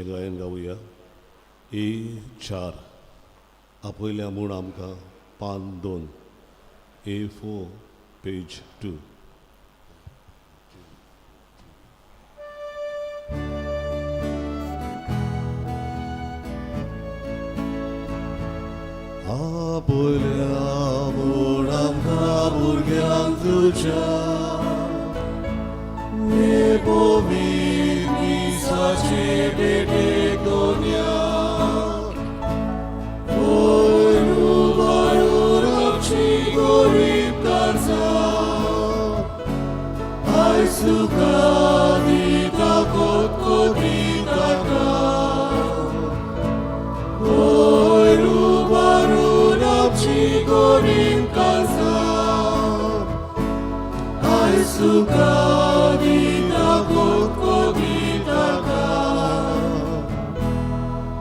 गायन गावया ए 4 आपयल्या म्हूण आमकां पान 2 A4 page 2. आपल्या म्हूण आमकां भुरग्यांक तुज्या हे पवित्र मिसाचे भेटेक दोनया वयर उबारून आमची गरीब काळजां आयज तुका दिता कोतकोती ताका वयर उबारून आमची गरीब काळजां आयज तुका दिता कोतकोती ताका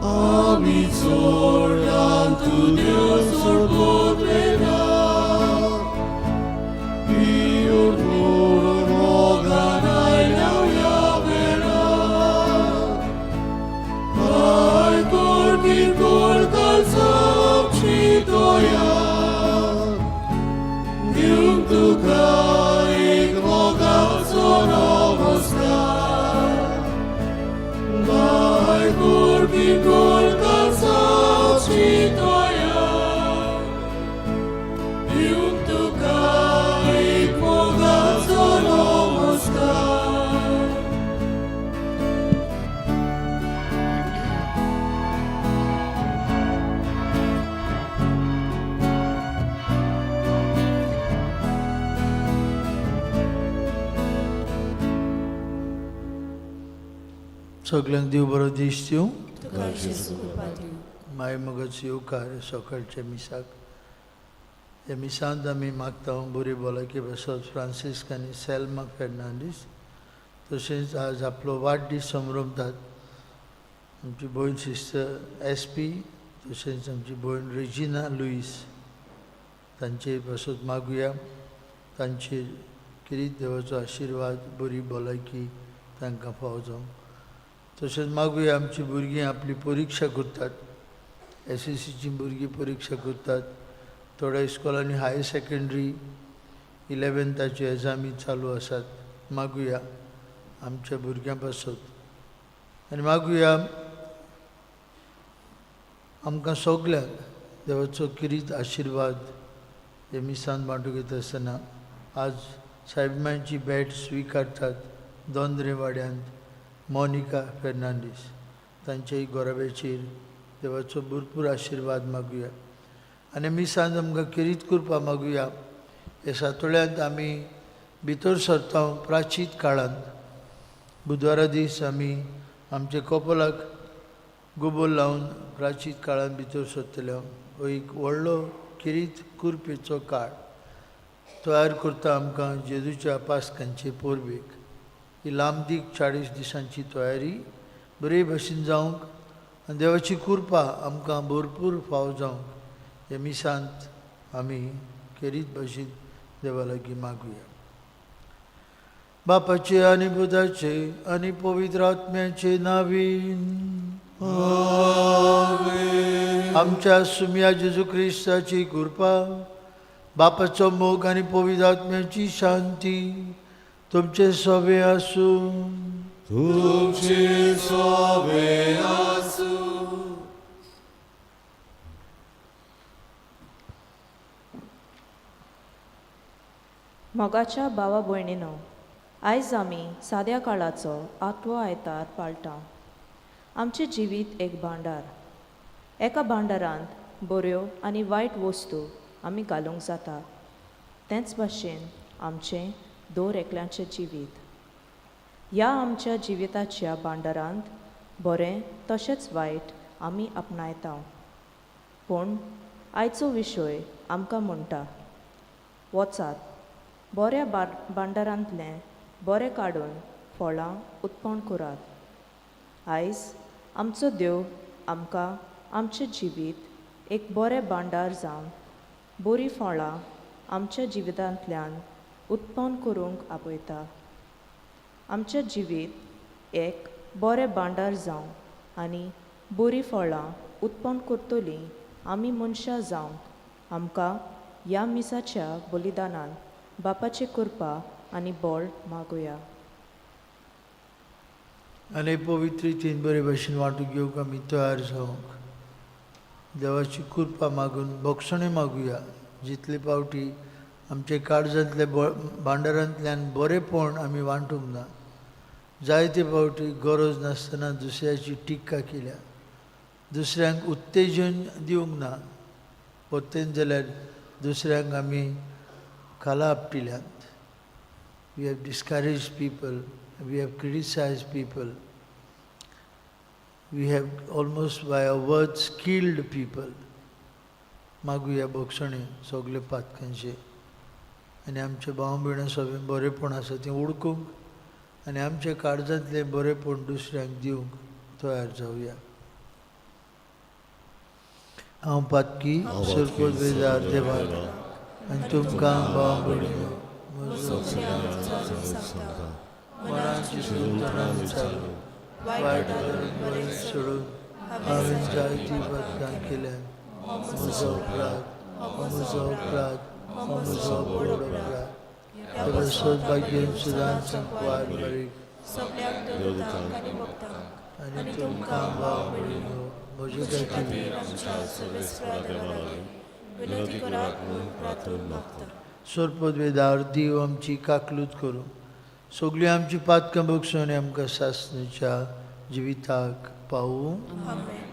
आमी चोडल्यान तूं देव सोडपोतलेना पिवन म्हूण मोगान आयल्या ह्या वेळार आयकोर किरकोळ काळजां आमची तयार दिवंक तुका एक मोगाचो नमस्कार आयकोर किरकोळ काळजां आमची तयार दिवंक तुका एक मोगाचो नमस्कार. सगल्यांक देव बरो दीस दिवं. तुका जेजू कृपा दिवं. माय मोगाचो येवकार सकाळच्या मिसाक. ह्या मिसांत आमी मागता बरी भलायकी पासत फ्रांसिस्क आनी सेल्मा फेर्नांडीस, तशेंच आज आपलो वाडदीस संभ्रमतात आमची भयण सिस्टर एस पी, तशेंच आमची भयण रेजिना लुईस, तांचे पासत मागुया. तांचेर किरीत देवाचो आशिर्वाद, बरी भलायकी तांकां फावो जावं. तशेंच मागुया आमची भुरगीं आपली परिक्षा करतात, एस एस सीची भुरगीं परिक्षा करतात, थोड्या इस्कॉलांनी हायर सेकेंडरी इलेवन्थाच्यो एग्जामी चालू आसात. मागुया आमच्या भुरग्यां पासत आनी मागुया आमकां सगल्यांक देवाचो किरीत आशिर्वाद हे मिसान बांटूंक येता आसतना आज सायबाची भेट स्विकारतात दोंद्रे वाड्यांत मोनिका फेर्नांडीस, तांच्याय गोराब्याचेर देवाचो भरपूर आशिर्वाद मागुया आनी मिसान आमकां किरीत कृपा मागुया. हे सातोळ्यांत आमी भितर सरता प्राचीत काळांत. बुधवारा दीस आमी आमच्या कपलाक गोबोर लावन प्राचीत काळांत भितर सरतले. हो एक व्हडलो किरीत कुरपेचो काळ तयार करता आमकां जेजूच्या पास्कांचे परबेक. ही लांबदीक 40 दिसांची तयारी बरे भशेन जावंक आनी देवाची कृपा आमकां भरपूर फाव जावंक हे मिसांत आमी खेरीत भशेन देवा लागीं मागुया. बापाचे आनी पुताचे आनी पवित्र आत्म्याचे नावीन आमच्या सुम्या जेजू क्रिस्ताची कृपा, बापाचो मोग आनी पवित्र आत्म्याची शांती तुमचे सोबे आसूं. तुमचे सोबे आसूं. मोगाच्या भावा भयणीनो, आयज आमी साद्या काळाचो आठवो आयतार पाळटा. आमचें जिवीत एक भांडार. एका भांडारांत बऱ्यो आनी वायट वस्तू आमी घालूंक जाता. तेंच भाशेन आमचें दर एकल्याचें जिवीत. ह्या आमच्या जिविताच्या भांडारांत बरें तशेंच वायट आमी आपणायता. पूण आयचो विशय आमकां म्हणटा, वचात बऱ्या भांडारांतलें बरें काडून फळां उत्पन्न करात. आयज आमचो देव आमकां आमचें जिवीत एक बरें भांडार जावन बरीं फळां आमच्या जिवितांतल्यान उत्पन्न करूंक आपयता. आमचें जिवीत एक बरें भांडार जावं आनी बरीं फळां उत्पन्न करतलीं आमी मनशां जावंक आमकां ह्या मिसाच्या बलिदानान बापाची कृपा आनी बळ मागुया. आनी पवित्र रितीन बरे भशेन वांटून घेवंक आमी तयार जावंक देवाची कृपा मागून भोगसणें मागुया. जितले फावटी आमचे काळजांतले भांडारांतल्यान बरेंपण आमी वांटूंक ना, जायते फावटी गरज नासतना दुसऱ्याची टिका केल्या, दुसऱ्यांक उत्तेजन दिवंक ना, परतेन जाल्यार दुसऱ्यांक आमी खाला आपटिल्यात. We have discouraged people, we have criticized people, we have almost by our words killed people. मागुया भोगसणें सगळे पातकांचे आनी आमचे भाव भयणां सगळें बरेंपण आसा तें उडकूंक आनी आमच्या काळजांतलें बरेंपण दुसऱ्यांक दिवंक तयार जावया. हांव पातकी सरपंच बेजार देवाक आनी तुमकां भाव भयणीं म्हजो मनाची विचारून वायट बरें सोडून हांवें जायतीं पातकां केल्यात. म्हजो अपराध, म्हजो अपराध, म्हजो व्हड अपराध. त्या पासत भाग्यन सदांच संकवार बरें सगळ्यांक देवतांक आनी भक्तांक आनी तुमकां भाव भयणींनो म्हजे खातीर आमच्या सर्वेस्परा देवा लागीं विनंती करात म्हणून प्रार्थना मागता. सोरपद देव आमची काकलूत करूं, सगळीं आमची पातकां भोगसून आमकां सासणीच्या जिविताक पावूं. आमेन.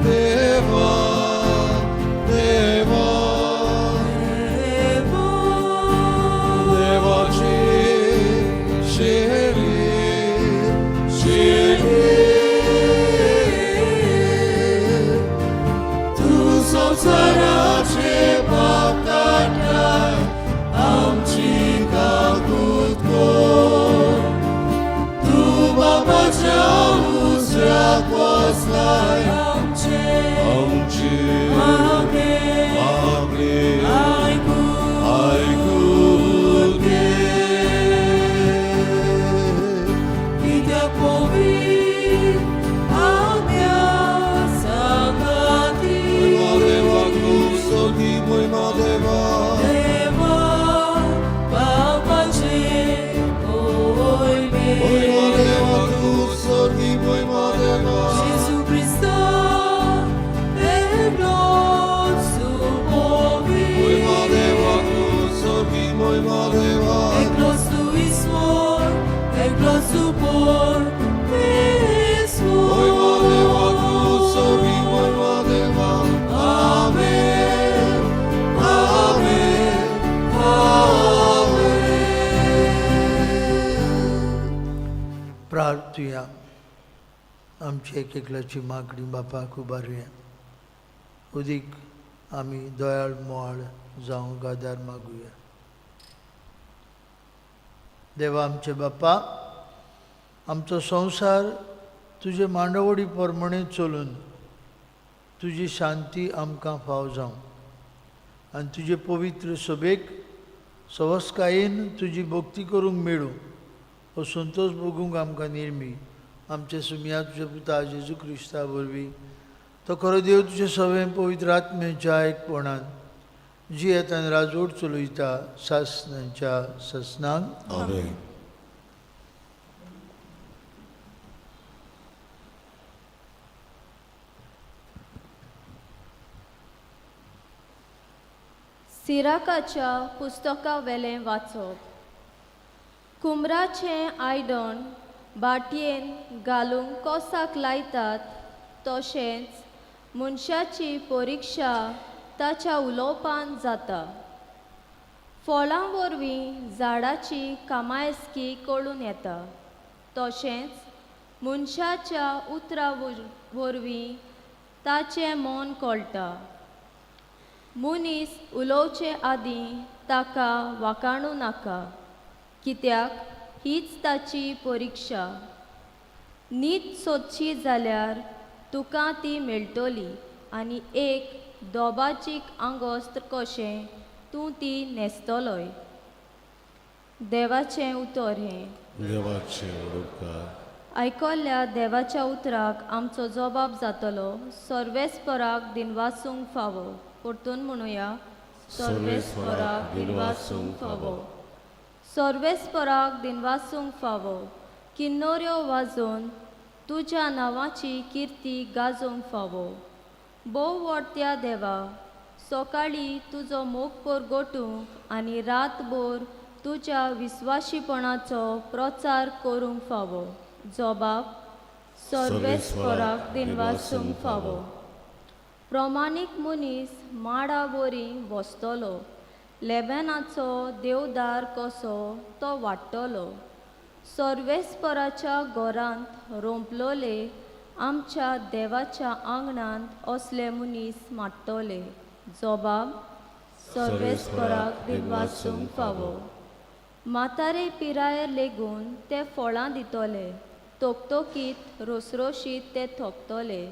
Deva, Deva. देवा देवा एकलोच तूं ईश्वर एकलोच तूं मोयमा परमेश्वर देवा क्रुसवी मोयमा देवा आमेन आमेन आमेन. प्रार्थुया. आमची एक एकल्याची मागणी बापाक उबारुया. उदीक आमी दयाळ मोवाळ जावंक आदार मागुया. देवा आमचे बापा, आमचो संवसार तुजे मांडवडी प्रमाणे चलून तुजी शांती आमकां फाव जावं आनी तुजे पवित्र सभेक सवस्कायेन तुजी भक्ती करूंक मेळूं हो संतोश भोगूंक आमकां निर्मी. आमचे सुमया तुज्या पुता जेजू क्रिस्ता वरवीं तो खरो देव तुजे सवें पवित्र आत्म्याच्या एकपणान जियेत आनी राजवट चलयता सासनाच्या ससनांक. आमेन. सिराकाच्या पुस्तका वेलें वाचप. कुमराचें आयदन बाटयेन घालूंक कोसाक लायतात तशेंच मनशाची परिक्षा ताच्या उलोवपान जाता. फळां वरवीं झाडाची कामायस्की कळून येता तशेंच मनशाच्या उतरां वरवीं ताचें मन कळटा. मनीस उलोवचे आदीं ताका वाकाणू नाका कित्याक हीच ताची परिक्षा. नीत सोदची जाल्यार तुका ती मेळटली आनी एक दोबाचीक आंगोस्त्र कशें तूं ती न्हेसतलोय. देवाचें उतर हें. देवाचे उपकार. आयकल्ल्या देवाच्या उतराक आमचो जबाब जातलो. सर्वेस्पराक दिनवासूंक फावो. परतून म्हणुया, सर्वेस्पराक दिनवासूंक फावो. सर्वेस्पराक दिनवासूंक फावो. किन्नोऱ्यो वाजोवन तुज्या नांवाची किर्ती गाजोवंक फावो. भोव व्हडत्या देवा, सकाळीं तुजो मोग परगटूंक आनी रातभर तुज्या विस्वाशीपणाचो प्रचार करूंक फावो. जबाब, सर्वेस्पराक दिनवासूंक फावो. प्रमाणीक मनीस माडा वरी बसतलो, लेबेनाचो देवदार कसो तो वाडटलो. सर्वेस्पराच्या घरांत रोंपलोले आमच्या देवाच्या आंगणांत असले मनीस माडटले. जबाब, सर्वेस्पराक दिनवासूंक फावो. म्हातारे पिरायेर लेगून ते फळां दितले, तोकतोकीत रोसरोशीत ते थोकतले.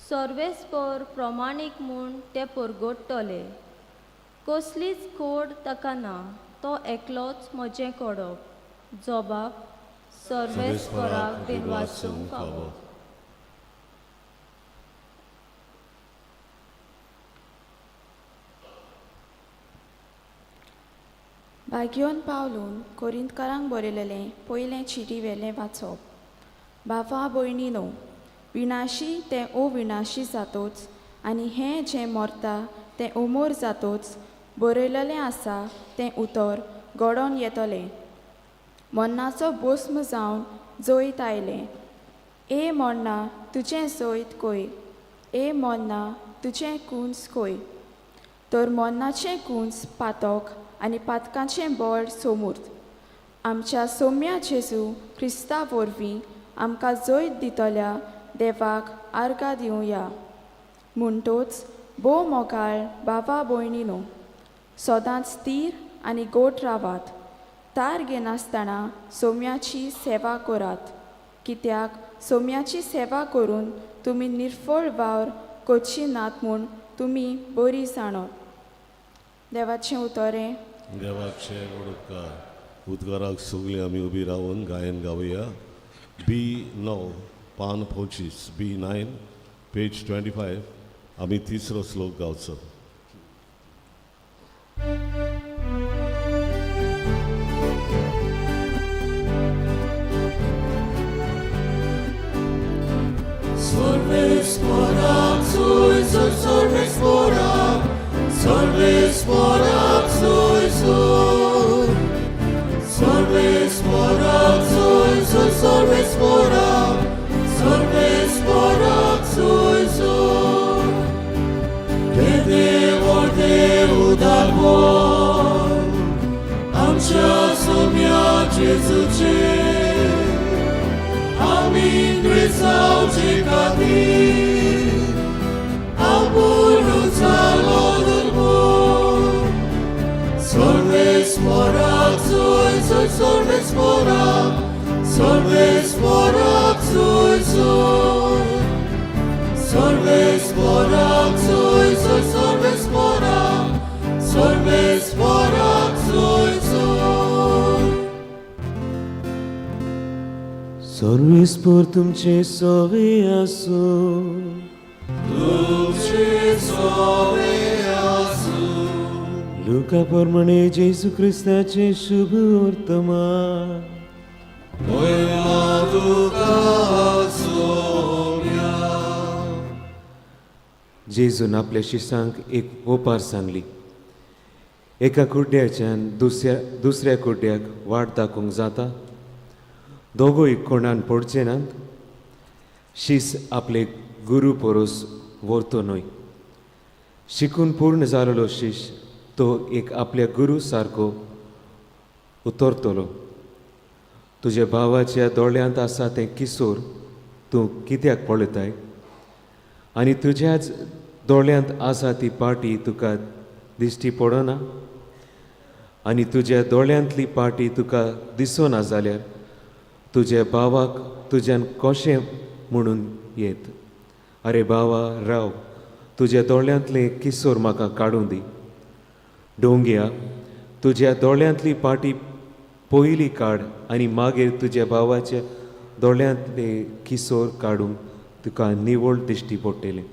सर्वेस्पर प्रमाणीक म्हूण ते परगटतले. कसलीच खोड ताका ना, तो एकलोच म्हजें कोडप. जबाब, सर्वेस्पराक दिनवासूंक फावो. बाग्योन पावलून कोरिंतकारांक बरयलेलें पयलें चिटी वेलें वाचप. बाबा भयणी न्हू, विणाशी तें अविणाशी जातोच आनी हें जें मरता तें उमोर जातोच बरयलेलें आसा तें उतर घडोवन येतलें. मन्नाचो भस्म जावन जैत आयलें. ए मन्ना तुजें जैत कोय, ए मन्ना तुजें कुंस कोय. तर मन्नाचें कुंस पातक आनी पातकाचें बळ सोमूर्त. आमच्या सोम्या जेजू क्रिस्ता वरवीं आमकां जैत दितल्या देवाक आर्गां दिवया. म्हणटोच भोव मोगाळ बाबा भयणी न्हू, सदांच स्थीर आनी गोट रावात. तार घेनासतना सोम्याची सेवा करात, कित्याक सोम्याची सेवा करून तुमी निर्फळ वावर करची नात म्हूण तुमी बरी जाणत. देवाचें उतर हें. देवाचे उपकार. उद्गाराक सगळीं आमी उबी रावन गायन गावया. बी 9 पान 25, बी 9 पेज 25. आमी तिसरो श्लोक गावचो. सर्वेस्पराक सोय सोय, सर्वेस्पराक, सर्वेस्पराक सोय सोय. जेजूचे आमी क्रिस्तांवचे खातीर आपूण जालो दुर्बळ सर्वेस्पराक जोय जोय सर्वेस्पराक सर्वेस्पराक जोय जोय सर्वेस्पराक जोय जोय सर्वेस्पराक सर्वेस्पराक जोय जोय. सर्वेस्पर तुमचे सवे आसूं. तुमचे सवे आसूं. लुका प्रमाणे जेजू क्रिस्ताचे शुभ वर्तमान. मयमा तुका सोम्या. जेजून आपल्या शिसांक एक ओपार सांगली. एका कुड्ड्याच्यान दुसऱ्या दुसऱ्या कुड्ड्याक वाट दाखोवंक जाता? दोगूय कोणान पडचे नात? शीस आपले गुरू पोरोस व्हरतो न्हय. शिकून पूर्ण जालेलो शीश तो एक आपल्या गुरू सारको उतरतलो. तुज्या भावाच्या दोळ्यांत आसा तें किसोर तूं कित्याक पळयताय आनी तुज्याच दोळ्यांत आसा ती पाटी तुका दिश्टी पडना? आनी तुज्या दोळ्यांतली पाटी तुका दिसना जाल्यार तुज्या भावाक तुज्यान कशें म्हणून येत, "अरे भावा, राव, तुज्या दोळ्यांतलें किसोर म्हाका काडूं दी"? डोंग्या, तुज्या दोळ्यांतली पाटी पयली काड आनी मागीर तुज्या भावाच्या दोळ्यांतले किसोर काडूंक तुका निवळ दिश्टी पडटलें.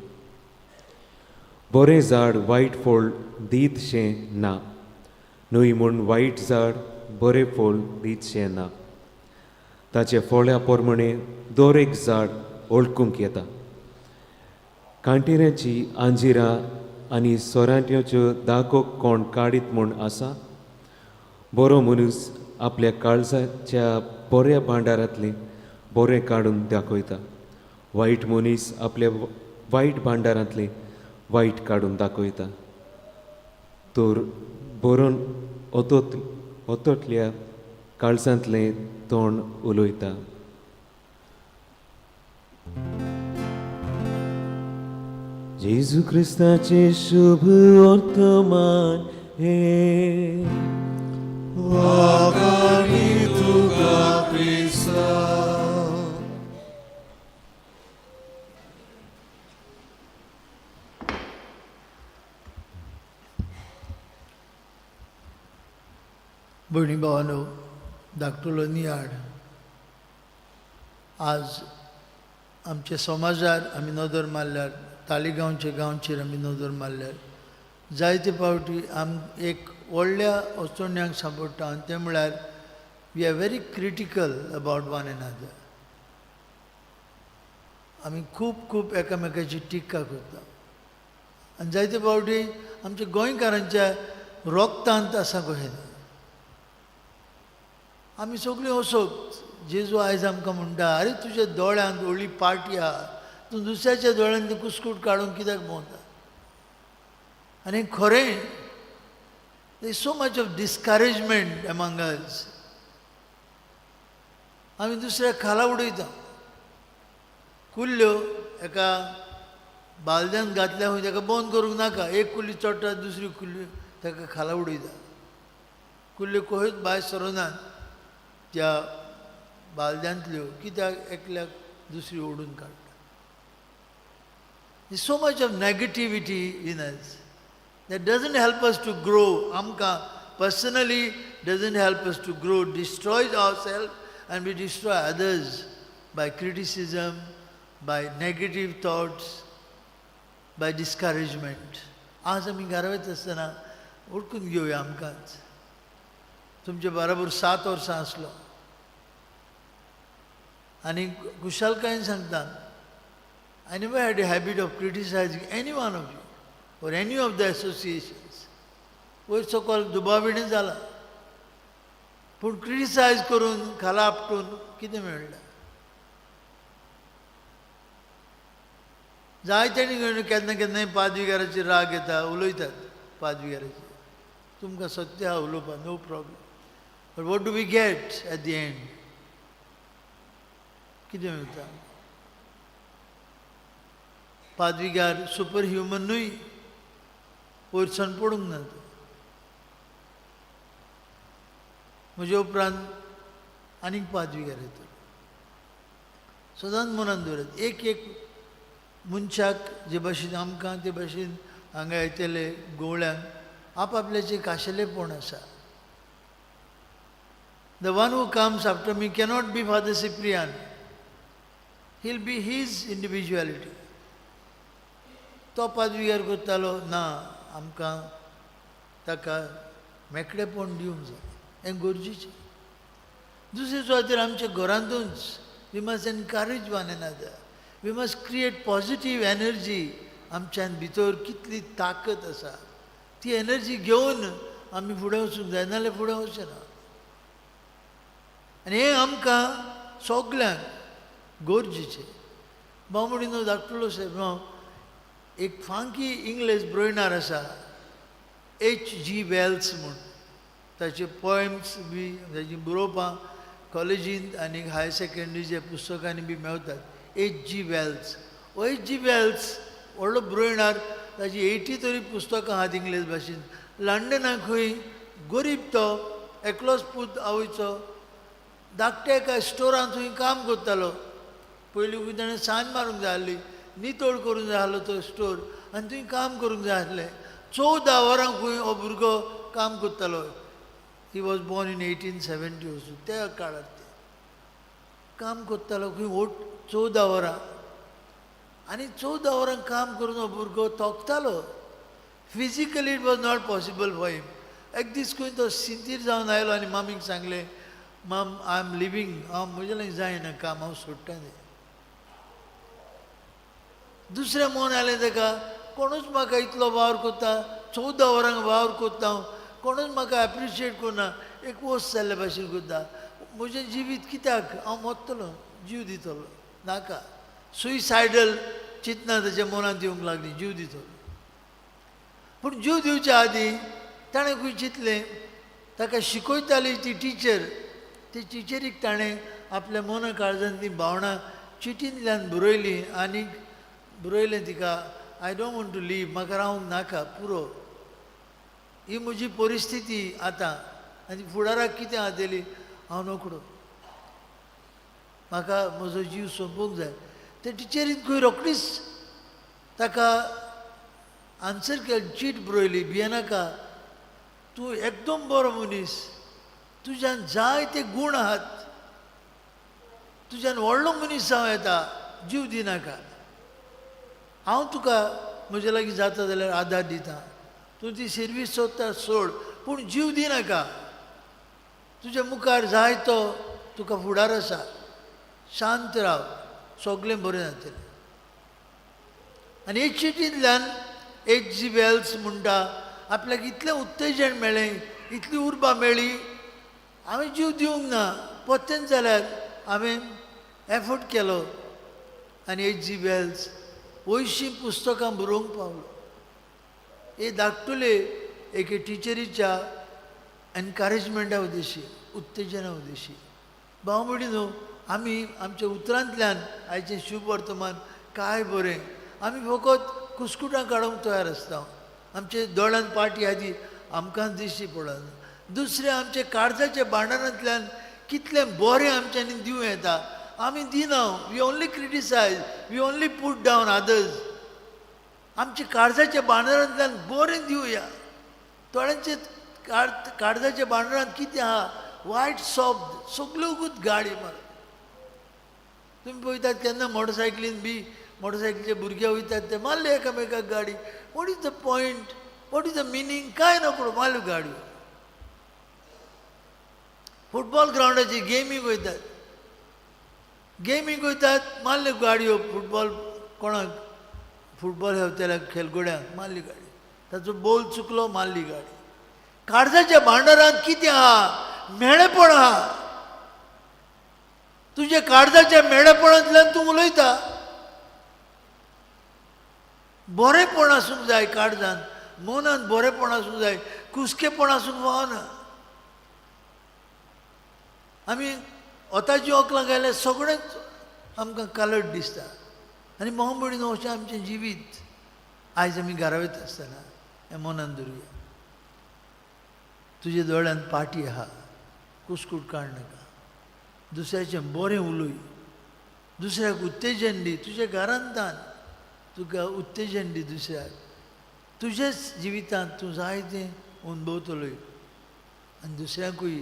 बरें झाड वायट फळ दीतशें ना, न्हय म्हूण वायट झाड बरें फळ दीतशें ना. ताचे फळ्या प्रमाणे दर एक झाड वळखूंक येता. कांटेऱ्याची आंजिरां आनी सोराट्योच्यो दागो कोण काडीत म्हूण आसा? बरो मनीस आपल्या काळजाच्या बऱ्या भांडारांतलें बरें काडून दाखयता. वायट मनीस आपल्या वायट भांडारांतलें वायट काडून दाखयता. तर बरोवन ओतोत ओतोतल्या काळजांतलें तोंड उलयता. जेजू क्रिस्ताचे शुभ वर्तमान हे. वाखाणी तुका क्रिस्ता. भयणी भावानो, धाकटुलो नियाळ. आज आमच्या समाजार आमी नदर मारल्यार, तालिगांवच्या गांवचेर आमी नदर मारल्यार, जायते फावटी आम एक व्हडल्या अडचण्यांक सांपडटा आनी तें म्हळ्यार we are very critical about one another. आमी खूब खूब एकामेकाची टिका करता आनी जायते फावटी आमच्या गोंयकारांच्या रोगतांत आसा कशें आमी सगळीं असोच. जेजू आयज आमकां म्हणटा, आरे, तुज्या दोळ्यांत व्हडली पाटी आहा, तूं दुसऱ्याच्या दोळ्यांत कुस्कूट काडून कित्याक भोंवता? आनी खरें, there is so much of discouragement among us. आमी दुसऱ्याक खाला उडयता. कुल्ल्यो एका बालद्यान घातल्या खंय ताका बंद करूंक नाका. एक कुल्ली चडटा, दुसरी कुल्ली ताका खाला उडयता. कुल्ल्यो खंयच भायर सरनात त्या बालद्यांतल्यो. कित्याक? एकल्याक दुसरी ओडून काडटा. So much of negativity in us that doesn't help us to grow. आमकां personally doesn't help us to grow, destroys ourselves and we destroy others by criticism, by negative thoughts, by discouragement. आज आमी घरा वयता आसतना वळखून घेवया आमकांच. तुमचे बराबर 7 वर्सां आसलो आनी खुशालकायेन सांगता, I never had a habit of criticizing any one of you or any of the associations. वयर सकल दुबाविणें जाला, पूण क्रिटिसायज करून खाला आपटून कितें मेळ्ळें? जायत्यांनी केन्ना केन्नाय पादविगाराचेर राग येता, उलयतात पादविगाराचेर. तुमकां सत्य आहा उलोवपाक, no problem. But what do we get at the end? कितें मेळटा? पादविगार सुपर ह्युमन न्हय, वयरसान पडूंक ना तो. म्हज्या उपरांत आनीक पादविगार येतलो. सदांच मनांत दवरात, एक एक मनशाक जे भाशेन आमकां ते भाशेन हांगा येतले गवळ्यांक आपआपल्याचें खाशेलेपण आसा. The one who comes after me cannot be Father Cyprian. He'll be his individuality. तो पादविगार करतालो ना, आमकां ताका मेकळेपण दिवंक जाय, हें गरजेचें. दुसरे सुवातेर आमच्या घरांतूच we must encourage one another, we must create positive energy. आमच्यान भितर कितली ताकद आसा ती एनर्जी घेवन आमी फुडें वचूंक जाय, नाजाल्यार फुडें वचचें ना. आनी हें आमकां सगल्यांक गरजेचें. बामणीनो धाकटुलो सायब एक फांकी इंग्लीश ब्रोयणार आसा, एच जी वेल्स म्हूण. ताचे पोएम्स बी ताची बरोवपां कॉलेजींत आनी हायर सेकेंडरीच्या पुस्तकांनी बी मेवतात. एच जी वेल्स, हो एच जी वेल्स व्हडलो ब्रोयणार, ताची 80 तरी पुस्तकां आहात इंग्लीश भाशेन. लंडनाक खंय गरीब तो, एकलोच पूत आवयचो, धाकट्या एका स्टोरांत थंय काम करतालो. पयलीं खंय ताणें सांज मारूंक जाय आसली, नितळ करूंक जाय आसलो तो स्टोर, आनी थंय काम करूंक जाय आसलें. 14 वरां खंय हो भुरगो काम करतालो. He was born in 1870 वचून त्या काळार ते काम करतालो खंय ओट 14 वरां. आनी 14 वरां काम करून हो भुरगो थकतालो. Physically it was not possible for him. एक दीस खंय तो सिंतीर जावन आयलो आनी मामीक सांगलें, माम I am living, हांव म्हजें लागीं जायना काम, हांव सोडटा तें. दुसरें मन आयलें ताका, कोणूच म्हाका इतलो वावर करता, 14 वरांक वावर करता हांव, कोणूच म्हाका एप्रिशिएट करना, एक वस्त जाल्ले भाशेन करता, म्हजें जिवीत कित्याक, हांव मरतलो, जीव दितलो, नाका. सुयसायडल चिंतना ताच्या मनांत येवंक लागली, जीव दितलो. पूण जीव दिवच्या आदीं ताणें खंय चिंतलें, ताका शिकयताली ती टिचर, ते टिचरीक ताणें आपल्या मना काळजान ती भावनां चिटींतल्यान बरयली आनी बरयलें तिका, I don't want to leave, म्हाका रावंक नाका, पुरो, ही म्हजी परिस्थिती आतां आनी फुडाराक कितें जातली हांव नकळो, म्हाका म्हजो जीव सोंपोवंक जाय. ते टिचरीन खंय रोखडीच ताका आन्सर केलें, चीट बरयली, भियेनाका, तूं एकदम बरो मनीस, तुज्यान जायते गूण आहात, तुज्यान व्हडलो मनीस जावं येता, जीव दिनाका, हांव तुका म्हजे लागीं जाता जाल्यार आदार दिता, तूं ती सर्वीस सोदता सोड, पूण जीव दिनाका, तुज्या मुखार जाय तो तुका फुडार आसा, शांत राव, सगळें बरें जातलें. आनी हे चिटींतल्यान एच जी वेल्स म्हणटा, आपल्याक इतलें उत्तेजन मेळ्ळें, इतली उर्बा मेळ्ळी, हांवें जीव दिवंक ना, परतेंच जाल्यार हांवें एफर्ट केलो आनी एच जी वेल्स 80 पुस्तकां बरोवंक पावलो. हे धाकटुले एके टिचरीच्या एनकरेजमेंटा उद्देशी, उत्तेजना उद्देशी. भाव भयणी न्हू, आमी आमच्या उतरांतल्यान आयचें शुभ वर्तमान काय बरें, आमी फकत कुस्कुटां काडूंक तयार आसता, आमचे दोळ्यान पाटी आदी आमकां दिश्टी पडना. दुसरें आमच्या काळजाच्या भांडारांतल्यान कितलें बरें आमच्यांनी दिवं येता, आमी दिना. We only criticise, we only put down others. आमच्या काळजाच्या भांडारांतल्यान बरें दिवया. थोड्यांचे काळजाच्या भांडारांत कितें आहा, वायट शब्द सगल्योकूच गाळी मार. तुमी पळयतात केन्ना मोटरसायकलीन बी मोटरसायकलीचे भुरगे वयतात ते मारले एकामेकाक गाडी. What is the point, what is the meaning, कांय नकळो, मारल्यो गाडयो. फुटबॉल ग्रावंडाचेर गेमीक वयतात, गेमीक वयतात, मारल्यो गाडयो. फुटबॉल कोणाक फुटबॉल खेळटल्याक खेळगड्यांक मारली गाडी, ताचो बोल चुकलो मारली गाडी. काळजाच्या भांडारांत कितें आहा, मेळेपण आहा. तुज्या काळजाच्या मेळेपणांतल्यान तूं उलयता. बरेंपण आसूंक जाय काळजान, मनांत बरेंपण आसूंक जाय, कुसकेपण आसूंक फावना. आमी वताची वकलां घाल्यार सगळेंच आमकां कालट दिसता. आनी मोहबडीन अशें आमचें जिवीत आयज आमी घरा वयता आसतना हें मनान धरुया. तुज्या दोळ्यान पाटी आहा, कुसकूट काड नाका. दुसऱ्याचें बरें उलय, दुसऱ्याक उत्तेजन दी. तुज्या घरांत तुका उत्तेजन दी दुसऱ्याक. तुजेच जिवितांत तूं जायतें अनुभवतलोय आनी दुसऱ्यांकूय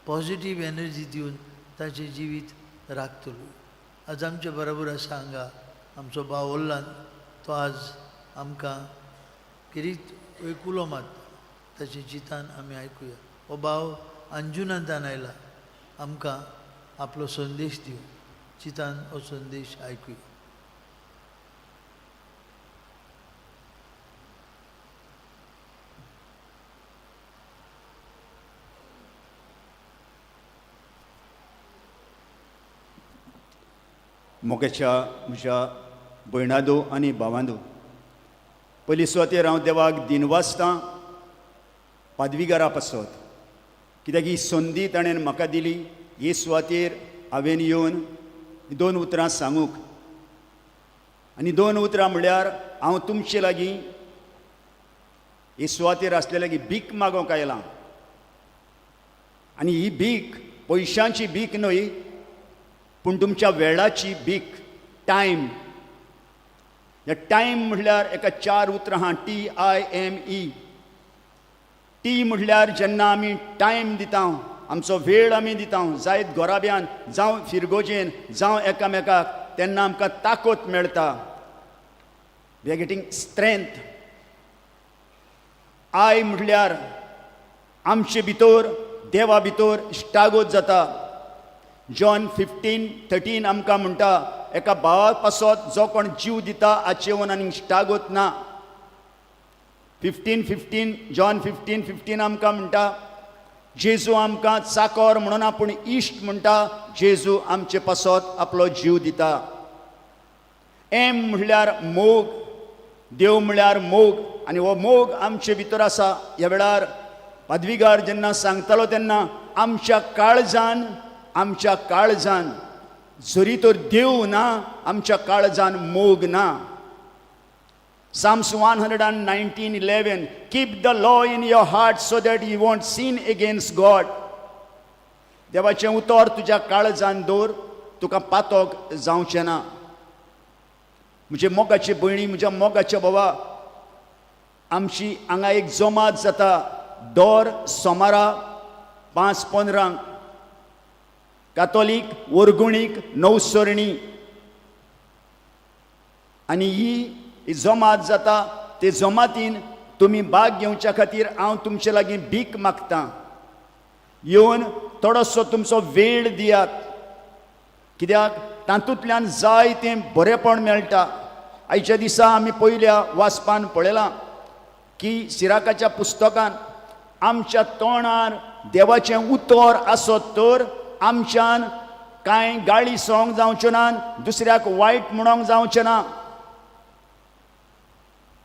पॉजिटीव एनर्जी दिवन ताचें जिवीत राखतलो. आज आमचे बरोबर आसा हांगा आमचो भाव ओल्लान, तो आज आमकां किरीत एक उलो मारता, ताचें जितान आमी आयकुया. हो भाव अंजुनांतान आयला आमकां आपलो संदेश दिवन. चितान हो संदेश आयकुया. मोगेच्या म्हज्या भयणादो आनी भावांदो, पयली सुवातेर हांव देवाक दिनवासतां पादविगारा पासत, कित्याक ही संदी ताणें म्हाका दिली. ही सुवातेर हांवें येवन दोन उतरां सांगूंक. आनी दोन उतरां म्हणल्यार हांव तुमचे लागीं ही सुवातेर आसले लागीं भीक मागोवंक आयलां. आनी ही भीक पयशांची भीक न्हय, पूण तुमच्या वेळाची भीक, टायम. ह्या टायम म्हणल्यार एका चार उतरां आहा, TIME. T म्हणल्यार जेन्ना आमी टायम दिता, आमचो वेळ आमी दिता, जायत गोराब्यान जावं फिरगोजेन जावं एकामेकाक, तेन्ना आमकां ताकद मेळटा. We are getting strength. I म्हणल्यार आमचे भितर देवा भितर इश्टागत जाता. जॉन 15:13 आमकां म्हणटा, एका भावा पासत जो कोण जीव दिता हाचे आनी इश्टागत ना. 15:15, जॉन 15:15 आमकां म्हणटा, जेजू आमकां चाकोर म्हणून आपूण इश्ट म्हणटा. जेजू आमचे पासत आपलो जीव दिता. एम म्हणल्यार मोग, देव म्हणल्यार मोग, आनी हो मोग आमचे भितर आसा. ह्या वेळार पादविगार जेन्ना सांगतालो तेन्ना आमच्या काळजान, आमच्या काळजान जरी तर देव ना, आमच्या काळजान मोग ना. Psalms 119:11, keep the law in your heart so that you won't sin against God. देवाचें उतर तुज्या काळजान दवर, तुका पातोक जावचें ना. म्हजे मोगाचे भयणी, म्हज्या मोगाच्या भावा, आमची हांगा एक जमात जाता दर सोमारा 5:15, कातोलीक वर्गुणीक नवसरणी. आनी ही जमात जाता, ते जमातीन तुमी भाग घेवच्या खातीर हांव तुमचे लागीं भीक मागतां. येवन थोडोसो तुमचो वेळ दियात, कित्याक तातूंतल्यान जाय तें बरेंपण मेळटा. आयच्या दिसा आमी पयल्या वाचपान पळयलां की सिराकाच्या पुस्तकान आमच्या तोंडार देवाचें उतर आसत तर आमच्यान कांय गाळी सोंग जावच्यो ना, दुसऱ्याक वायट म्हणोंक जावचें ना.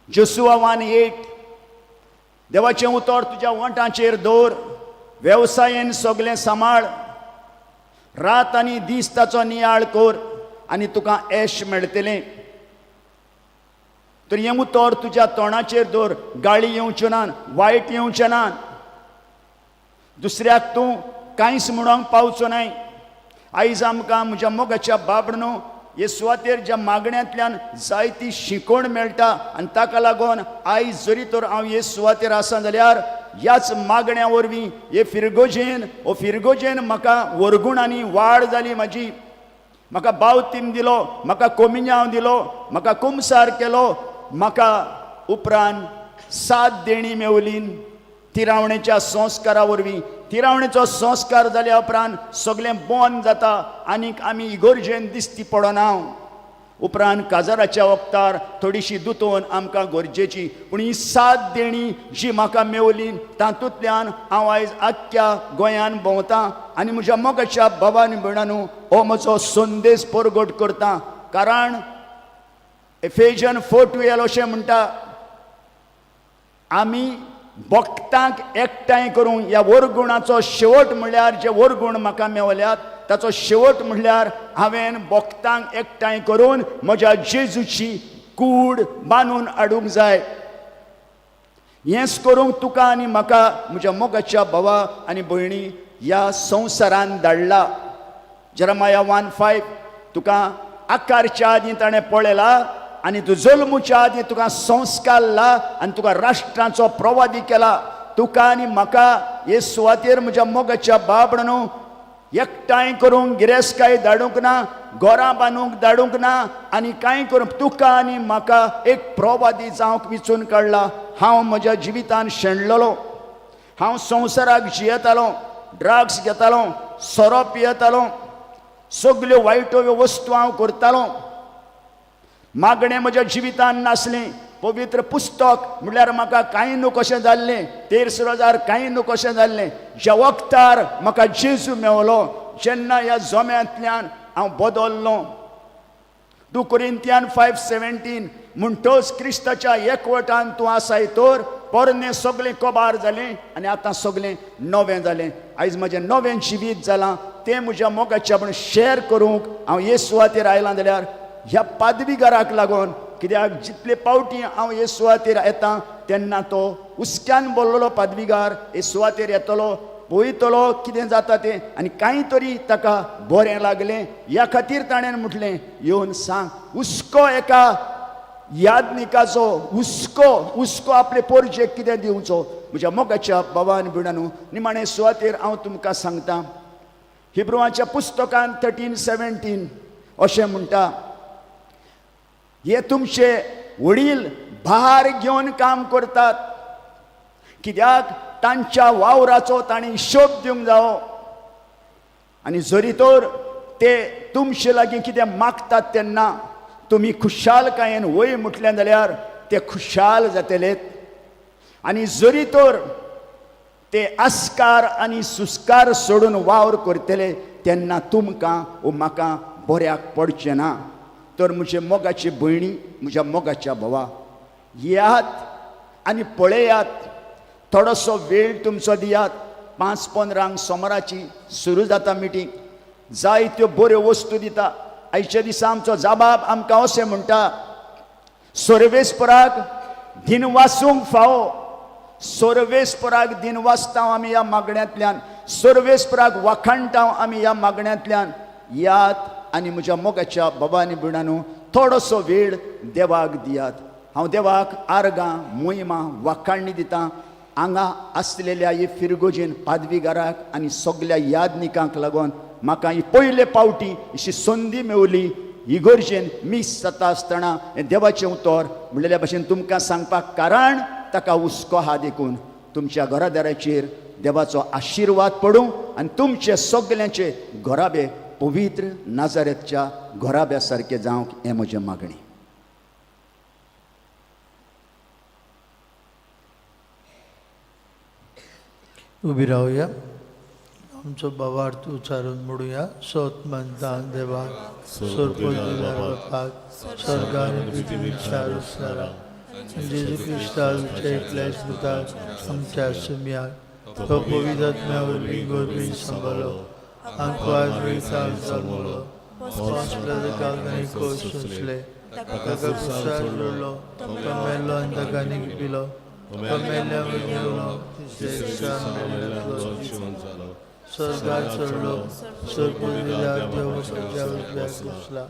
जोसुआ 1:8, देवाचें उतर तुज्या वंठाचेर दवर, वेवसायेन सगळें सांबाळ, रात आनी दीस ताचो नियाळ कर आनी तुका येश मेळटलें. तर हें उतर तुज्या तोंडाचेर दवर, गाळी येवच्यो ना, वायट येवचें ना, दुसऱ्याक तूं कांयच म्हणोंक पावचो न्हय. आयज आमकां म्हज्या मोगाच्या बाबडनो हे सुवातेर ज्या मागण्यांतल्यान जायती शिकवण मेळटा, आनी ताका लागून आयज जरी तर हांव हे सुवातेर आसा जाल्यार ह्याच मागण्या वरवीं हे फिरगोजेन, हो फिरगोजेन म्हाका वर्गुणांनी वाड जाली म्हाजी. म्हाका बावतीम दिलो, म्हाका कोमिन्यांव दिलो, म्हाका कुमसार केलो, म्हाका उपरांत सात देणी मेवलीन तिरावणेच्या संस्कारा वरवीं. तिरावणेचो संस्कार जाल्या उपरांत सगळें बंद जाता आनीक आमी इगोर्जेन दिसती पडना. उपरांत काजाराच्या वखतार थोडीशी दुतोवन आमकां गरजेची, पूण ही सात देणी जी म्हाका मेवली तातूंतल्यान हांव आयज आख्ख्या गोंयान भोंवतां आनी म्हज्या मोगाच्या बाबा आनी भयणानू हो म्हजो संदेश परगट करता. कारण एफेजन 4:12 अशें म्हणटा, आमी भक्तांक एकठांय करूंक. ह्या वरगुणाचो शेवट म्हणल्यार जे वरगुण म्हाका मेवल्यात ताचो शेवट म्हणल्यार हांवें भक्तांक एकठांय करून म्हज्या जेजूची कूड बांदून हाडूंक जाय. हेंच करूंक तुका आनी म्हाका म्हज्या मोगाच्या भावा आनी भयणी ह्या संवसारान धाडला. जेरमाया 1:5 तुका आकारच्या आदीं ताणें पळयला आनी तूं जल्मुच्या आदीं तुका संस्कारला आनी तुका राष्ट्रांचो प्रवादी केला. तुका आनी म्हाका हे सुवातेर म्हज्या मोगाच्या बाबड न्हू एकठांय करूंक गिरेस्तकाय धाडूंक ना, घरां बांदूंक धाडूंक ना आनी कांय करूंक. तुका आनी म्हाका एक प्रवादी जावंक विचून काडला. हांव म्हज्या जिवितान शेणलेलो, हांव संवसाराक जियेतालो, ड्रग्स घेतालो, सोरो पियेतालो, सगल्यो वायट्यो वस्तू हांव करतालो. मागणें म्हज्या जिवितान नासलें. पवित्र पुस्तक म्हणल्यार म्हाका कांय न्हू कशें जाल्लें, तेर्स रोजार कांय न्हू कशें जाल्लें. ज्या वखदार म्हाका जेजू मेवलो, जेन्ना ह्या जोम्यांतल्यान हांव बदल्लो. 2 कोरिंतियान 5:17 म्हणटच क्रिस्ताच्या एकवटान तूं आसाय तर पोरणें सगळें कबार जालें आनी आतां सगळें नवें जालें. आयज म्हजें नवें जिवीत जालां तें म्हज्या मोगाच्या म्हण शेअर करूंक हांव हे सुवातेर आयलां जाल्यार ह्या पादवीगाराक लागून. कित्याक जितले पावटी हांव हे सुवातेर येता तेन्ना तो हुस्क्यान बोल्लोलो पादवीगार हे सुवातेर येतलो, पळयतलो कितें जाता तें आनी कांय तरी ताका बरें लागलें. ह्या खातीर ताणें म्हटलें येवन सांग. हुस्को एका यादनिकाचो हुस्को, हुस्को आपले पोरजेक कितें दिवचो. म्हज्या मोगाच्या बाबा आनी भयणांनो, निमाणे सुवातेर हांव तुमकां सांगता, हिब्रुवाच्या पुस्तकान 13:17 अशें म्हणटा, हे तुमचे वडील भार घेवन काम करतात, कित्याक तांच्या वावराचो तांणी हिशोब दिवंक जावो. आनी जरी तर ते तुमचे लागीं कितें मागतात तेन्ना तुमी खुशालकायेन वय म्हटलें जाल्यार ते खुशाल जातले. आनी जरी तर ते आस्कार आनी सुस्कार सोडून वावर करतले तेन्ना तुमकां वो म्हाका बऱ्याक पडचें ना. तर म्हजे मोगाचे भयणी, म्हज्या मोगाच्या भावा, येयात आनी पळयात, थोडोसो वेळ तुमचो दियात. 4:55 सोमाराची सुरू जाता मिटींग, जायत्यो बऱ्यो वस्तू दिता. आयच्या दिसा आमचो जाबाब आमकां अशें म्हणटा, सर्वेस्पराक दिन वासूंक फावो. सर्वेस्पराक दिन वाचता आमी ह्या मागण्यांतल्यान, सर्वेस्पराक वाखाणटा आमी ह्या मागण्यांतल्यान. यात आनी म्हज्या मोगाच्या बाबा आनी भयणांनो, थोडोसो वेळ देवाक दियात. हांव देवाक आर्गां मोहिमा वाखाणणी दितां. हांगा आसलेल्या ही फिरगोजेन पादवीगाराक आनी सगल्या यादनिकांक लागून म्हाका ही पयले पावटी अशी संदी मेवली. इगर्जेन मीस जाता आसतना हें देवाचें उतर म्हणलेल्या भाशेन तुमकां सांगपाक, कारण ताका हुस्को आहा. देखून तुमच्या घरादाराचेर देवाचो आशिर्वाद पडूं आनी तुमचे सगल्यांचे घराबे पवित्र नाजारेतच्या घराब्या सारके जावंक हें म्हजें मागणें. उबी रावया, आमचो भावार्थ उच्चारून म्हणुया. सोत म्हणटा देवा सोरपाक स्वर्गान पृथ्वीच्या जेजू क्रिस्ताच्या एकल्या पुताक आमच्या सुम्याक तो पवित्र आत्म्या वरवीं गोरवीं सांबाळ्ळो, आंकवार वयता जल्मलो, कोश सोंसले, ताका कुसार जोडलो, तो मेल्लो आनी ताका निगपिलो, तो मेल्ल्या मेलो, तिसऱ्या दिसा मेल्ल्यांतलो स्वर्गार चडलो, स्वर्गदूताच्या देवाच्या उजव्याक बसला.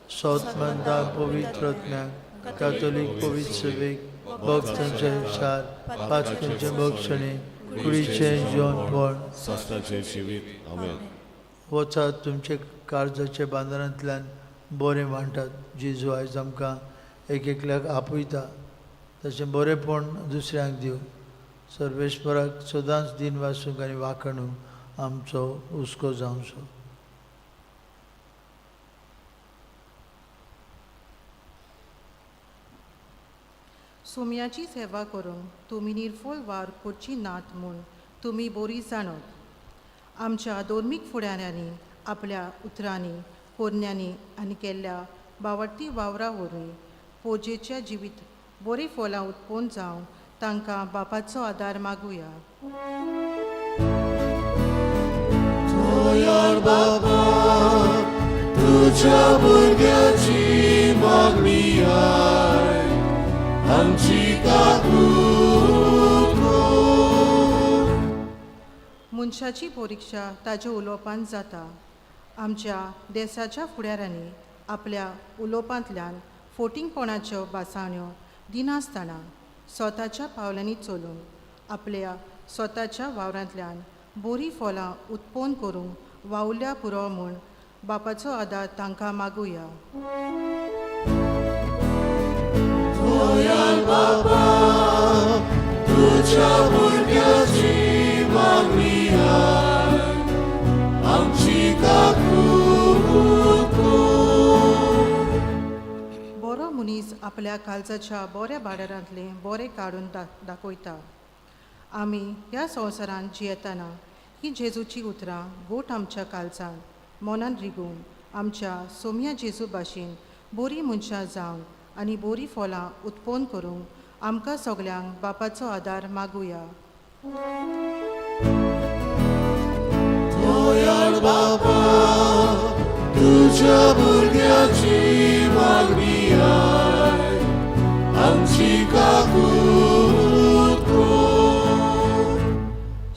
सोत म्हणटा पवित्र आत्म्याक, कातोलीक पवित्र सभेक, भक्तांचे सार, पाचकांचे भक्षणे, कुडीचें जिवनपण, सासणाचें जिवीत. आमेन. वचात तुमचे काळजाच्या बांदारांतल्यान बरें वांटात. जेजू आयज आमकां एक एकल्याक आपयता, तशें बरेंपण दुसऱ्यांक दिवं. सर्वेस्पराक सदांच दिन वासूंक आनी वाखणूंक आमचो हुस्को जावचो. सोम्याची सेवा करूंक तुमी निर्फळ वार करची नात म्हूण तुमी बरी जाणत. आमच्या धर्मीक फुडाऱ्यांनी आपल्या उतरांनी, कोरण्यांनी आनी केल्ल्या बावडती वावरा वरवीं पोजेच्या जिवीत बरीं फळां उत्पन्न जावंक तांकां बापाचो आदार मागुया. बाबा तुझ्या भुरग्याची मागणी I आमची काकूत कर. मनशाची परिक्षा ताज्या उलोवपान जाता. आमच्या देसाच्या फुडाऱ्यांनी आपल्या उलोवपांतल्यान फोटिंगपणाच्यो भासाण्यो दिनासतना स्वताच्या पावलांनी चलून आपल्या स्वताच्या वावरांतल्यान बरीं फळां उत्पन्न करूंक वावुरल्या पुरो म्हूण बापाचो आदार तांकां मागुया. बाबा तुझ्या भुरग्याची मागणी I आमची काकूत कर. बरो मनीस आपल्या काळजाच्या बऱ्या भाडारांतलें बरें काडून दाखयता. आमी ह्या संवसारांत जियेतना ही जेजूची उतरां गोट आमच्या काळजांत मनान रिगून आमच्या सोम्या जेजू भाशेन बरीं मनशां जावंक आनी बरीं फळां उत्पन्न करूंक आमकां सगल्यांक बापाचो आदार मागुया. बाबा तुझ्या भुरग्याची मागणी I आमची काकूत कर.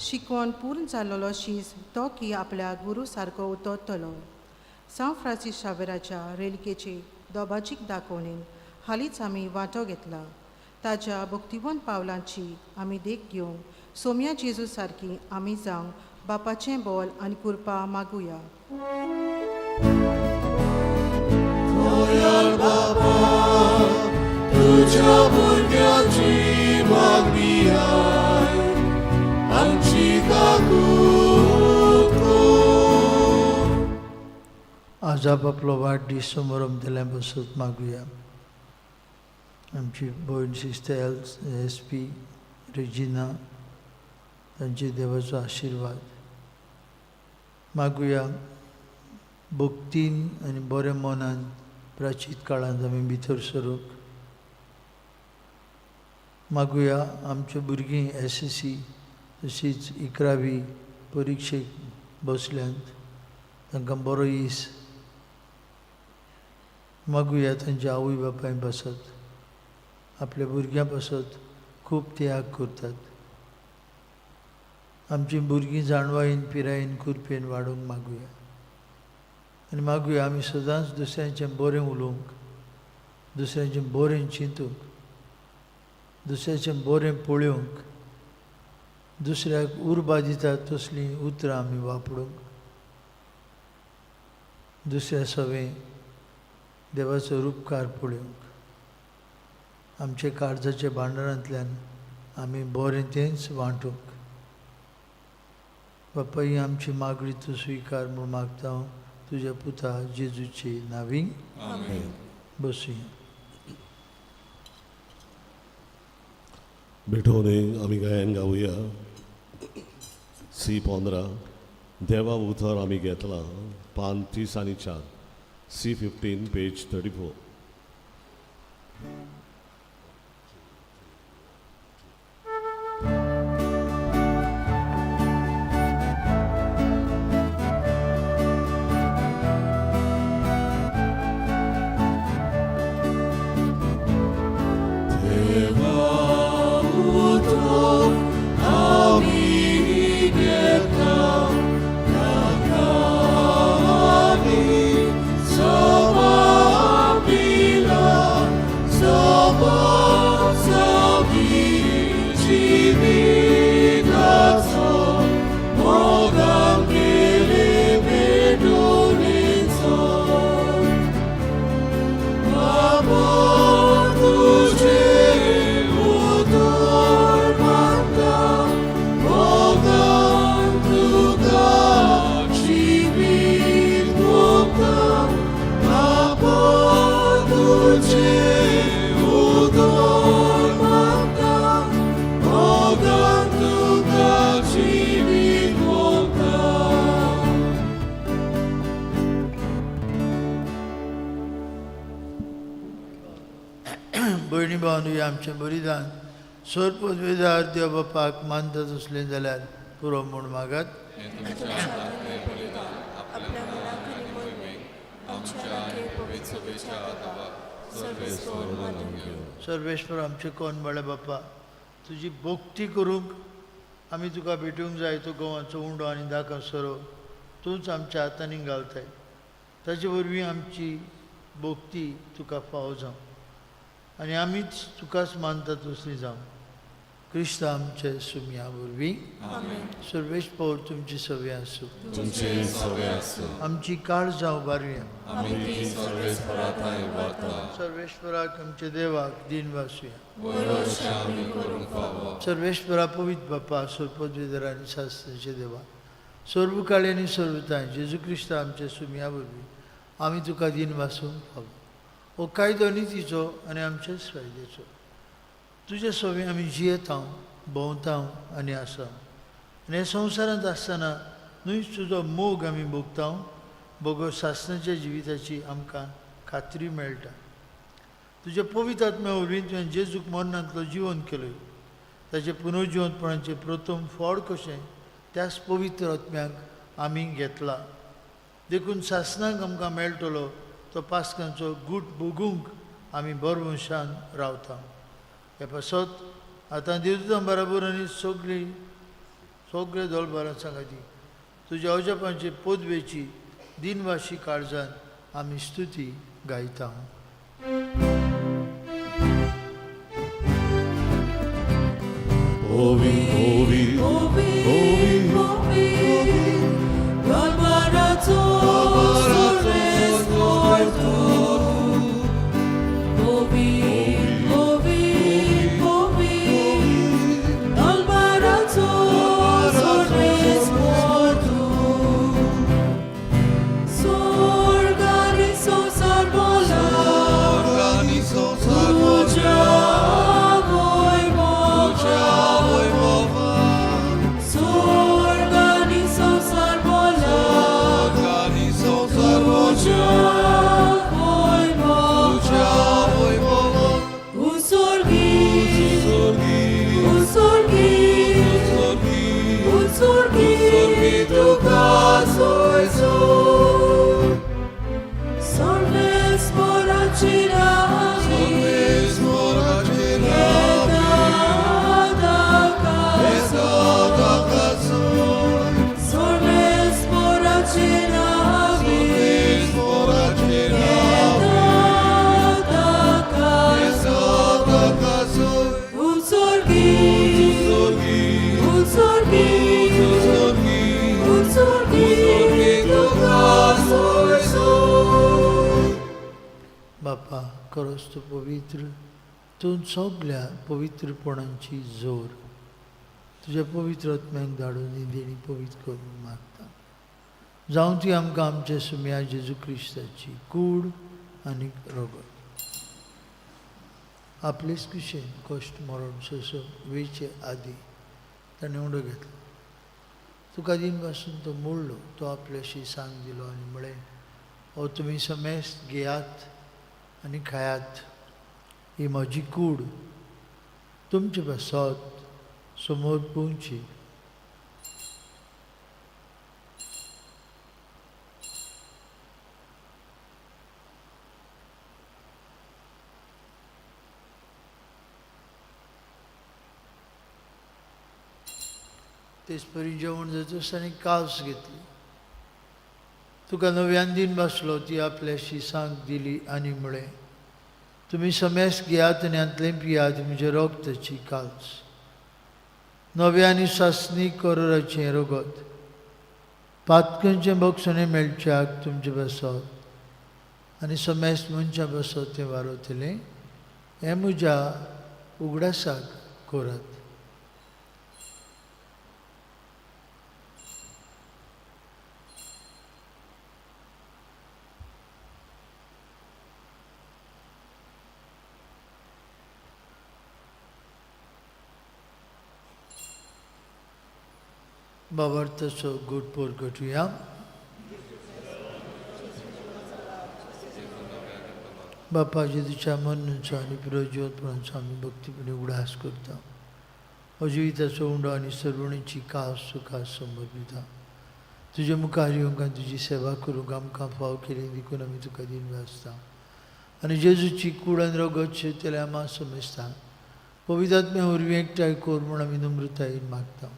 शिकवण पूर्ण जाल्लो शीस तो की आपल्या गुरू सारको उतरतलो. सांव फ्रांसीस शावेराच्या रेलिकेचे दोबाजीक दाखोवणेन हालींच आमी वांटो घेतला. ताज्या भक्तिवंत पावलांची आमी देख घेवन सोम्या जेजू सारकी आमी जावंक बापाचें बोल आनी कृपा मागुया. बाबा तुझ्या भुरग्याची मागणी I आमची काकूत कर. आज आपलो वाडदीस समारंभ दिल्या बसत मागुया. आमची भयण sister L S P Regina तांचे देवाचो आशिर्वाद मागुया. भक्तीन आनी बऱ्या मनान प्राचीत काळांत आमी भितर सरूंक मागुया. आमच्या भुरगीं एस एस सी तशीच 11वी परिक्षेक बसल्यांत तांकां बरो दीस मागुया. तांच्या आवय बापाय पासत आपल्या भुरग्यां पासत खूब त्याग करतात. आमची भुरगीं जाणवायेन पिरायेन कृपेन वाडोवंक मागुया. आनी मागुया आमी सदांच दुसऱ्यांचें बरें उलोवंक, दुसऱ्यांचें बरें चिंतूंक, दुसऱ्याचें बरें पळोवंक, दुसऱ्याक उर्बा दितात तसलीं उतरां आमी वापरूंक, दुसऱ्या सवें देवाचो रुपकार पळोवंक. आमचे काळजाच्या भांडारांतल्यान आमी बरें तेंच वांटूंक. बापा ही आमची मागणी तूं स्विकार म्हूण मागता हांव तुज्या पुता जेजूचे नांवी. बसुया. भेटवणे आमी गायन गावया. सी 15 देवा उतर आमी घेतला पान 30 आनी 4 सी 15 पेज 34. आमचें बलिदान सोर पदवेदार देव बापाक मानता तसलें जाल्यार पुरो म्हूण मागात. सर्वेश्वर आमचे कोण म्हळ्या बापा, तुजी भक्ती करूंक आमी तुका भेटूंक जाय. तो गोवाचो उंडो आनी दाका सोरो तूंच आमच्या हातांनी घालताय, ताचे वरवीं आमची भक्ती तुका फावो जावं आनी आमीच तुकाच मानता तसली जावं. क्रिस्त आमचे सुमया वरवीं. सर्वेश पौर तुमची सवे आसूं. आमची काळजां उबारुया. सर्वेश्वराक आमच्या देवाक दिन वासूया. सर्वेश्वरा पवित्र बापा, सर्वपदवीधर आनी शास्त्राचे देवा, सर्व काळी आनी सर्वताय जेजू क्रिस्त आमच्या सुमया वरवीं आमी तुका दिन वासूंक फावो. हो कायदो नितीचो आनी आमचेच फायद्याचो. तुजे सवे आमी जियेता, भोंवता आनी आसा आनी ह्या संवसारांत आसतना न्हय तुजो मोग आमी भोगता, बोगो सासणाच्या जिविताची आमकां खात्री मेळटा. तुज्या पवित्र आत्म्या वरवीं तुवें जेजूक मरणांतलो जिवन केलो, ताचें पुनर्जिवंतपणाचें प्रथम फळ कशें त्याच पवित्र आत्म्याक आमी घेतला. देखून सासणाक आमकां मेळटलो तो पास्कांचो गूट भोगूंक आमी बरवंशान रावता. हे पासत आतां देवदूतां बराबर आनी सगळी सगळे दोलबारां सांगाती तुज्या अजापांचे पदवेची दिनवाशी काळजान आमी स्तुती गायता. ओवी ओवी ओवी ओवी दरबाराचो सर्वेस्पर तूं. ओवी ओवी ओवी दरबाराचो सर्वेस्पर तूं. स्वर्ग आनी संवसार बोला तुज्या वैभवान. स्वर्ग आनी संवसार बोला तुज्या वैभवान. उत्सर्गी उत्सर्गी उत्सर्गी तुका सोयसोय. सर्वेस्पराची नामी सर्वेस्पराची नामी उत्सर्गी उत्सर्गी उत्सर्गी तुका सोयसोय. बापा खरोच तूं पवित्र, तूं सगल्या पवित्रपणांची जोर. तुज्या पवित्र आत्म्याक धाडून ही देणी पवित्र करूंक मागता. जावं ती आमकां आमच्या सुमया जेजू क्रिस्ताची कूड आनी रगत. आपलेच कुशेन कश्ट मरण सोंसून वेचे आदी ताणें उडो घेतलो. तुका दिन पासून तो मोडलो, तो आपल्याशी सांग दिलो आनी म्हळें, हो तुमी समेस्त घेयात आनी खायात, ही म्हजी कूड तुमचे पासत समोर पोवची. तेच परी जेवण जातच ताणें कास घेतली. तुका नव्यान दिन बसलो, ती आपल्याशी सांग दिली आनी म्हळें, तुमी समेस्त घेयात आनी हांतलें पियात, म्हजें रगताची काल्स, नव्या आनी सासणी करोराचें रगत, पातकांचें बक्षणें मेळच्याक तुमचे बसत आनी समेस्त मनशां बसत तें वारवतलें. हें म्हज्या उगडासाक करात. बाबार्थाचो गूट परगटुया. बापा जेजूच्या मरणाचो आनी पुनर्जिवतपणाचो आमी भक्तीपणी उगडास करता. हो जिविताचो उंडो आनी सर्वणीची कास सुखा समर्पिता. तुजे मुखार येवंक आनी तुजी सेवा करूंक आमकां फाव केली देखून आमी तुका दिनवासता आसता. आनी जेजूची कूड आनी रगत शेतल्या आमा समजता पवित्र वरवीं एकठांय कर म्हूण आमी नम्रतायेन मागता.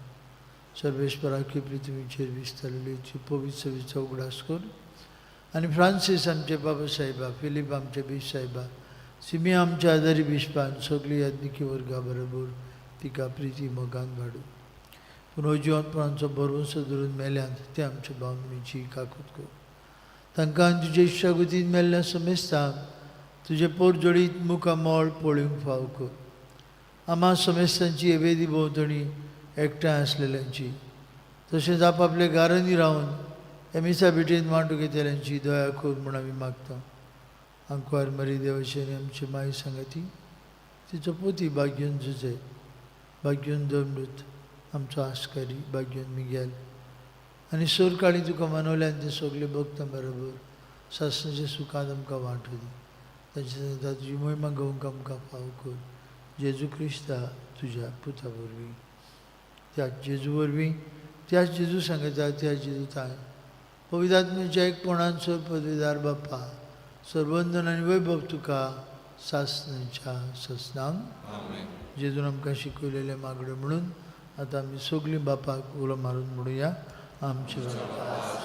सर्वेश्वराक पृथ्वीचेर विस्तारलेली पवित्र सभेचो उगडास कर आनी फ्रांसीस आमचे बाबा साहेबा, फिलीप आमचे बीश साहेबा, सिमी आमच्या आदारी बिस्पान सगळी याज्ञिकी वर्गा बरोबर तिका प्रिती मोगान वाडू. पूण हो जिवंतपणाचो भरवंसो धरून मेल्यांत ते आमच्या भावणीची काकूत कर. तांकां तुजे इश्टागतीन मेल्ल्या समेस्तांक तुजे पोर जोडीत मुखामळ पळोवंक फाव कर. आमा समेस्तांची एवेदी भोंवतणी एकठांय आसलेल्यांची तशेंच आपापल्या घरांनी रावन एमिसा भेटेन मांडू घेतल्यांची दया कर म्हूण आमी मागता. आंकवार मरी देवाची आनी आमची माय सांगाती तिचो पोती भाग्योन जुजे, भाग्योन दमृत आमचो आस्कारी भाग्योन मिगेल आनी सोरकाळी तुका मनवल्यान ते सगळे भक्तां बरोबर सासणाच्या सुखान आमकां वांटू दी. तांचे सांगता तुजी मोहिमा गावंक आमकां फाव कर. जेजू क्रिस्ता तुज्या पुता वरवीं, त्या जेजू वरवीं, त्याच जेजू सांगता, त्या जेजू ताय पवित्र आत्म्याच्या एकपणान सर पदवीदार बाप्पा सर्वंदन आनी वैभव तुका सासणाच्या ससनांक. जेजून आमकां शिकयलेलें मागणें म्हणून आतां आमी सगळीं बापाक उलो मारून म्हणुया. आमचे बापा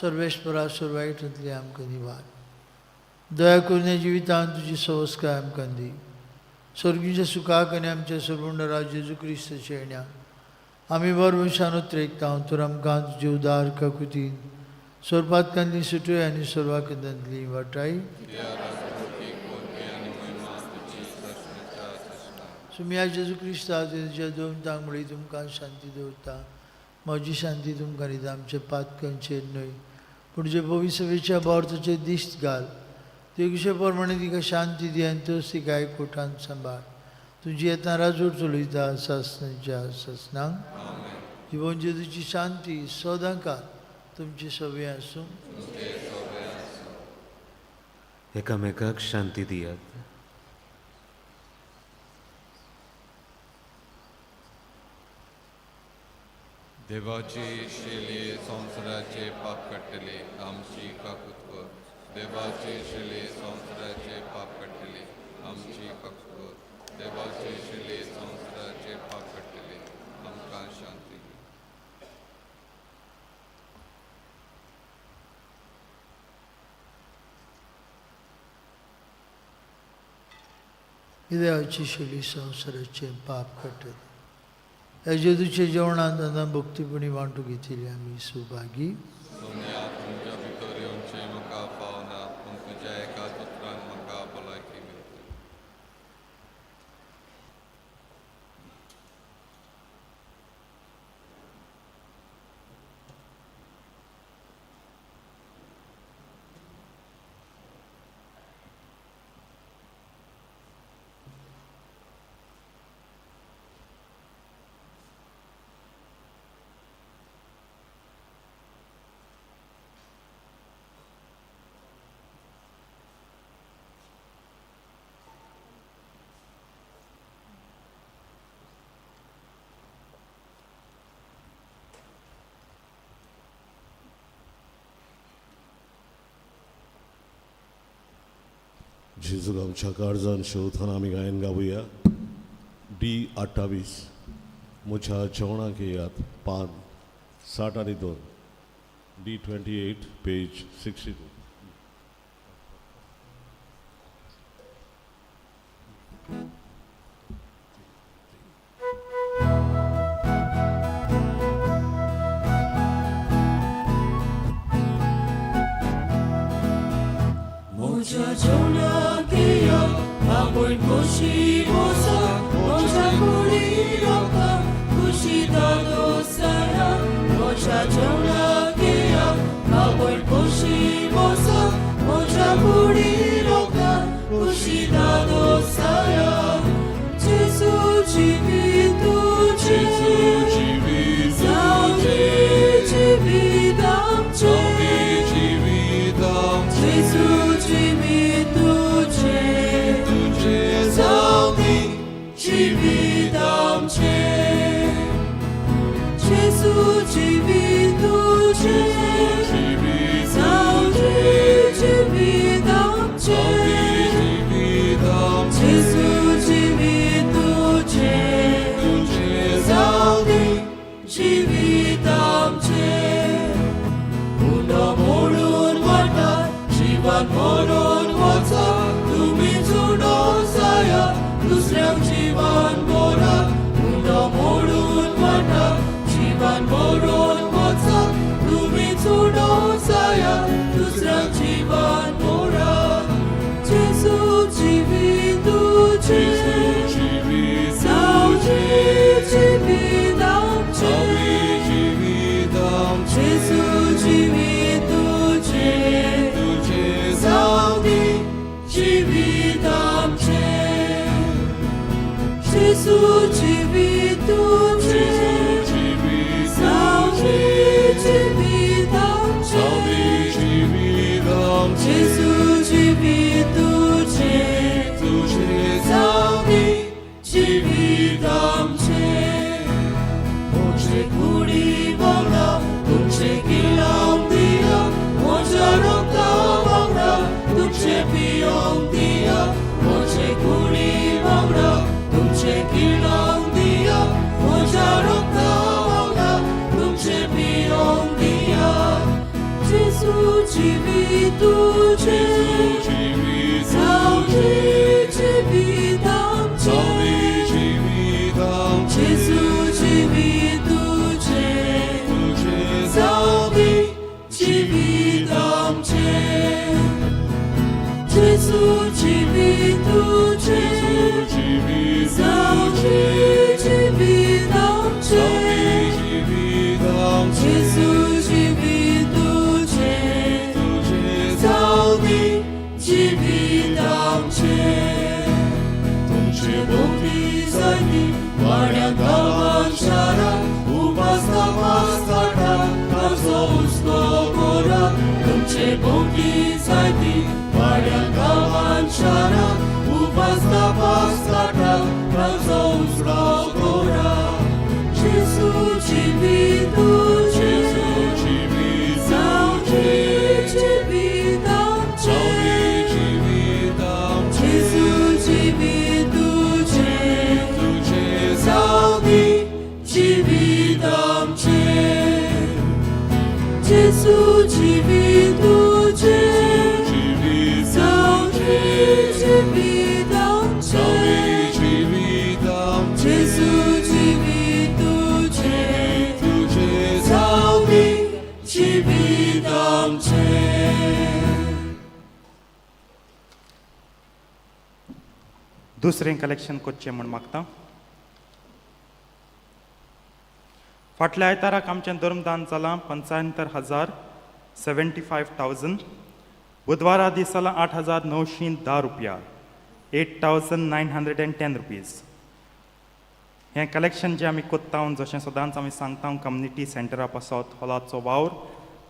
सर्वेश्वरा सर्वायटांतली आमकां निवार. दया करून ह्या जिवितांत तुजी संस्कार आमकां दी. स्वर्गीच्या सुखाक आनी आमच्या सर्वंडरा जेजू क्रिस्ताच्या येण्या आमी बरवंशान उतरेकता तर आमकां तुजे उदार काकुतीन सोरपातकांतली सुटय आनी सर्वाकंदांतली वाटाय. सुमिया जेजू क्रिस्ता तुज्या दोन तांगडी तुमकां शांती दवरता. म्हजी शांती तुमकां दिता. आमच्या पातकांचेर न्हय पूण जे भविष्यवेच्या बोर्ताचेर दिश्ट घाल. ते प्रमाणे तिका शांती दी आनी तोच तिका एकवटान सांबाळ. तुजी येतना राजवट चलयता सासणाच्या सासणांक. जिवन जेजूची शांती सदांकाळ तुमची सवय आसूं. एकामेकाक शांती दियात. देवाची शेली संवसाराचे पाप काडटले आमची काकूत कर. देवाची शेली संवसाराचे पाप काडटले आमची काकूत कर. देवाची शेली संवसाराचे पाप काडटले आमकां शांती. देवाची शेली संवसाराचे पाप काडटले. ह्या जेजूच्या जेवणांत आतां भक्तीपणी वांटू घेतिल्ली आमी सुभागी. सोनिया तुमच्या भितर येवचें म्हाका फावना पूण तुज्या एकाच उतरान म्हाका भलायकी मेळटली. जेजूक आमच्या काळजान शोधन आमी गायन गावया. डी 28 म्हज्या जेवणाक येयात पान 62, डी 28 पेज 62. म्हज्या जेवणाक येयात आवय खोशी बसा म्हज्या कुडी लोकांक खुशी दादोसाया. म्हज्या जेवणाक नशीब आसा म्हज्या कुडी रोगतान खुशी दादोसाया जेजू जिवीत तुजें जेजू जिवीत जावं तुजें जिवीत आमचें जावं जिवीत आमचें जेजू जिवीत तुजें तुजें जावं जिवीत आमचें जेजू जिवीत तुजें जिवीत जावं तुजें जिवीत आमचें जावं जिवीत आमचें जेजू जिवीत तुजें तुजें जावं जिवीत आमचें उंडो मोडून वाटा जिवान मरून वचा तुमी चुडो जाया दुसऱ्यांक जिवान बोरा उंडो मोडून वाटा जिवान मरून वचा तुमी चुडो जाया दुसऱ्यांक जिवान बोरा जेजू जिवीत तुजें जेजू जिवीत जावं तुजें जिवीत आमचें जावं जिवीत आमचें जेजू जिवीत तुजें तुजें जावं जिवीत आमचें जेजू जिवीत तुजें जिवीत जावं तुजें जिवीत आमचें जावं जिवीत आमचें जेजू जिवीत तुजें तुजें जावं जिवीत आमचें म्हजे कुडी वांगडा तुमचें किलाम दिया म्हज्या रोगता वांगडा तुमचें पियोंक दिया म्हजे कुडी वांगडा तुमचें किलाम दिया म्हज्या रोगता वांगडा तुमचें पियोंक दिया जेजू जिवीत तुजें जिवीत जावं तुजें जिवीत आमचें जावं जिवीत आमचें जेजू जिवीत तुजें तुजें जावं जिवीत आमचें जेजू जिवीत तुजें जिवीत जावं तुजें जिवीत आमचें जावं जिवीत आमचें जेजू जिवीत तुजें तुजें जावं जिवीत आमचें तुमचे भोंवती जायती वाड्या गांवान शारां उपास तपास काडटा तांचो हुस्को करा तुमचे भोंवती जायती वाड्या गांवान शारां उपास तपास काडटा तांचो हुस्को करा जेजू जिवीत तुजें जिवीत जावं तुजें जिवीत आमचें जावं जिवीत आमचें जेजू जिवीत तुजें तुजें जावं जिवीत आमचें जेजू जिवीत तुजें जिवीत जावं तुजें जिवीत आमचें जावं जिवीत आमचें जेजू जिवीत तुजें तुजें जावं जिवीत आमचें दुसरें कलेक्शन करचें म्हूण मागता. फाटल्या आयताराक आमचें धर्मदान जालां 75,000, 75,000. बुधवारा दीस जाला 8,910 रुपया, 8,910 रुपीज. हें कलेक्शन जें आमी कोत्ता, जशें सदांच आमी सांगता, कम्युनिटी सेंटरा पासत हॉलाचो वावर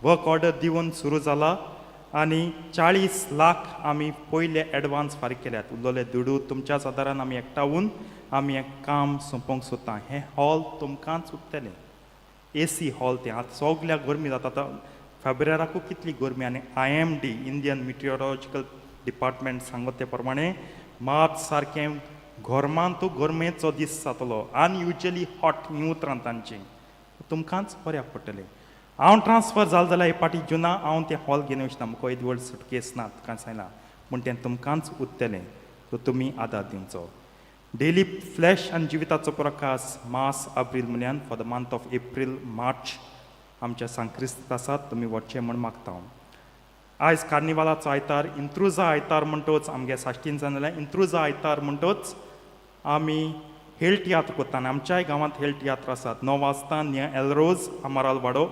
वर्क ऑर्डर दिवन सुरू जाला आनी 40 लाख आमी पयले एडवान्स फारीक केल्यात. उरलेले दुडू तुमच्याच आदारान आमी एकठावन आमी हें काम सोंपोवंक सोदता. हें हॉल तुमकांच उरतलें, एसी हॉल तें. आतां सगल्याक गरमी जाता, आतां फेब्रेराकूय कितली गरमी आनी IMD, Indian Meteorological Department सांगता ते प्रमाणे मार्च सारकें गोरमांतू गरमेचो दीस जातलो. अनयुजली हॉट हीं उतरां तांचीं. तुमकांच बऱ्याक पडटलें. हांव ट्रान्सफर जालें जाल्यार हे पाटी जुना हांव तें हॉल घेवन वचना, म्हाका येदी व्हड सुटकेस ना, तुका सांगलां पूण तें तुमकांच उरतलें. सो तुमी आदार दिवचो. डेली फ्लॅश आनी जिविताचो प्रकाश मास April म्हळ्यान for the month of April March आमच्या सांक्रिस्त आसात, तुमी वचचें म्हूण मागता हांव. आयज कार्निवालाचो आयतार, इंत्रुजा आयतार म्हणटोच आमगे साश्टीन जाल्यार इंत्रुजा आयतार म्हणटोच आमी हेल तियात्र करता आनी आमच्याय गांवांत हेल तियात्र आसात. 9 वाजता न्या एलरोज अमाराल वाडो,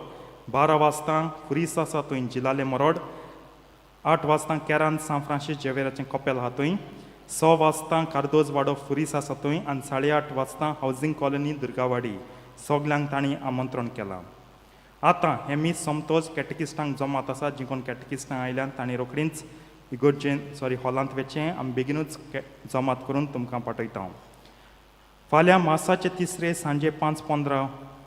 12 वाजता खुरीस आसा थंय जिलाले मरोड. 8 वाजता केरान सांत फ्रांसीस जेवेराचें कपेल आहा थंय. 6 वाजता कार्दोज वाडो फुरीस आसा थंय आनी 8:30 वाजता हावजींग कॉलनी दुर्गावाडी. सगल्यांक तांणी आमंत्रण केलां. आतां हें मीस सोमतोच कॅटकिस्टांक जमात आसा. जी कोण कॅटकिस्टां आयल्यान तांणी रोखडींच इगोर्जेन सॉरी हॉलांत वचचें. आमी बेगिनूच जमात करून तुमकां पाठयता. फाल्यां मासाचे तिसरे सांजे 5:15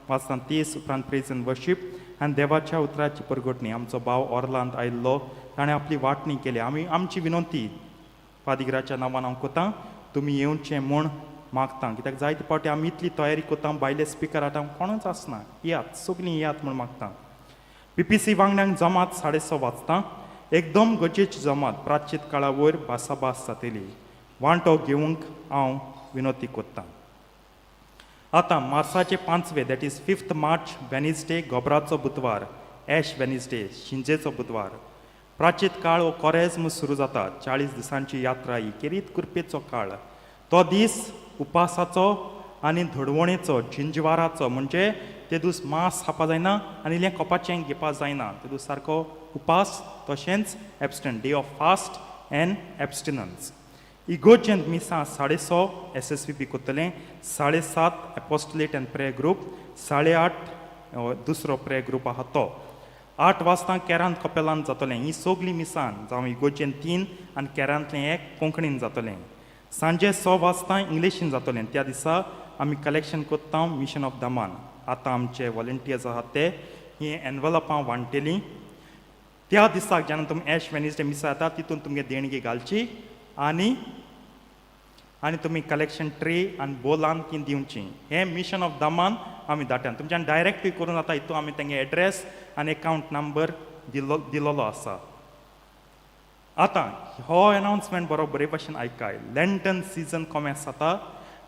वाजता 30 उपरांत प्रेज एंड वर्शीप आनी देवाच्या उतराची परगटणी. आमचो भाव ऑर्लांत आयिल्लो, ताणें आपली वांटणी केली. आमी आमची विनंती पादिगराच्या नांवान हांव कोता, तुमी येवचें म्हूण मागता, कित्याक जायते फावटी आमी इतली तयारी कोता, भायले स्पिकर आतां कोणूच आसना. येयात, सगलीं येयात म्हूण मागता. पीपीसी वांगड्यांक जमात 6:30 वाजता, एकदम गरजेची जमात प्राचीत काळा वयर भासाभास जातली. वांटो घेवंक हांव विनंती कोत्तां. आतां मार्साचे 5वे, that is 5th March, Wednesday, गोबराचो बुधवार, एश वेनिसडे, शिंजेचो बुधवार. प्राचीत काळ हो कोरेज्म सुरू जाता. 40 दिसांची यात्रा ही केरीत कृपेचो काळ. तो दीस उपासाचो आनी धडवणेचो, जिंजवाराचो, म्हणजे ते दीस मांस खावपा जायना आनी इल्लें कोपाचें घेवपा जायना. ते दीस सारको उपास तशेंच abstain, day of fast and abstinence. इगोर्जेंत मिसां 6:30 SSVP कोत्तलें, 7:30 apostolate and prayer group, 8:30 दुसरो प्रेयर ग्रूप आहा तो. 8 वाजता केरांत कपेलांत जातलें. ही सगलीं मिसां जावं इगोर्जेन 3 आनी केरांतलें 1 कोंकणीन जातलें. सांजे 6 वाजता इंग्लिशीन जातलें. त्या दिसा आमी कलेक्शन कोत्ता मिशन ऑफ दमान. आतां आमचे वॉलंटियर्स आहात ते ही एनवलपां वांट्टेलीं. त्या दिसाक जेन्ना तुमी एश वेनिसडे मिसा येता तितून तुमगे देणगी घालची आनी आनी तुमी कलेक्शन ट्रे आनी बोलान ती दिवची. हें मिशन ऑफ दमान आमी धाडटा. तुमच्यान डायरेक्टूय करूं जाता. हितून आमी तेंगे एड्रेस आनी एकावंट नंबर दिलोलो आसा. आतां हो एनावन्समेंट बरो बरे भशेन आयकाय. लॅन्टन सिजन कोमेस जाता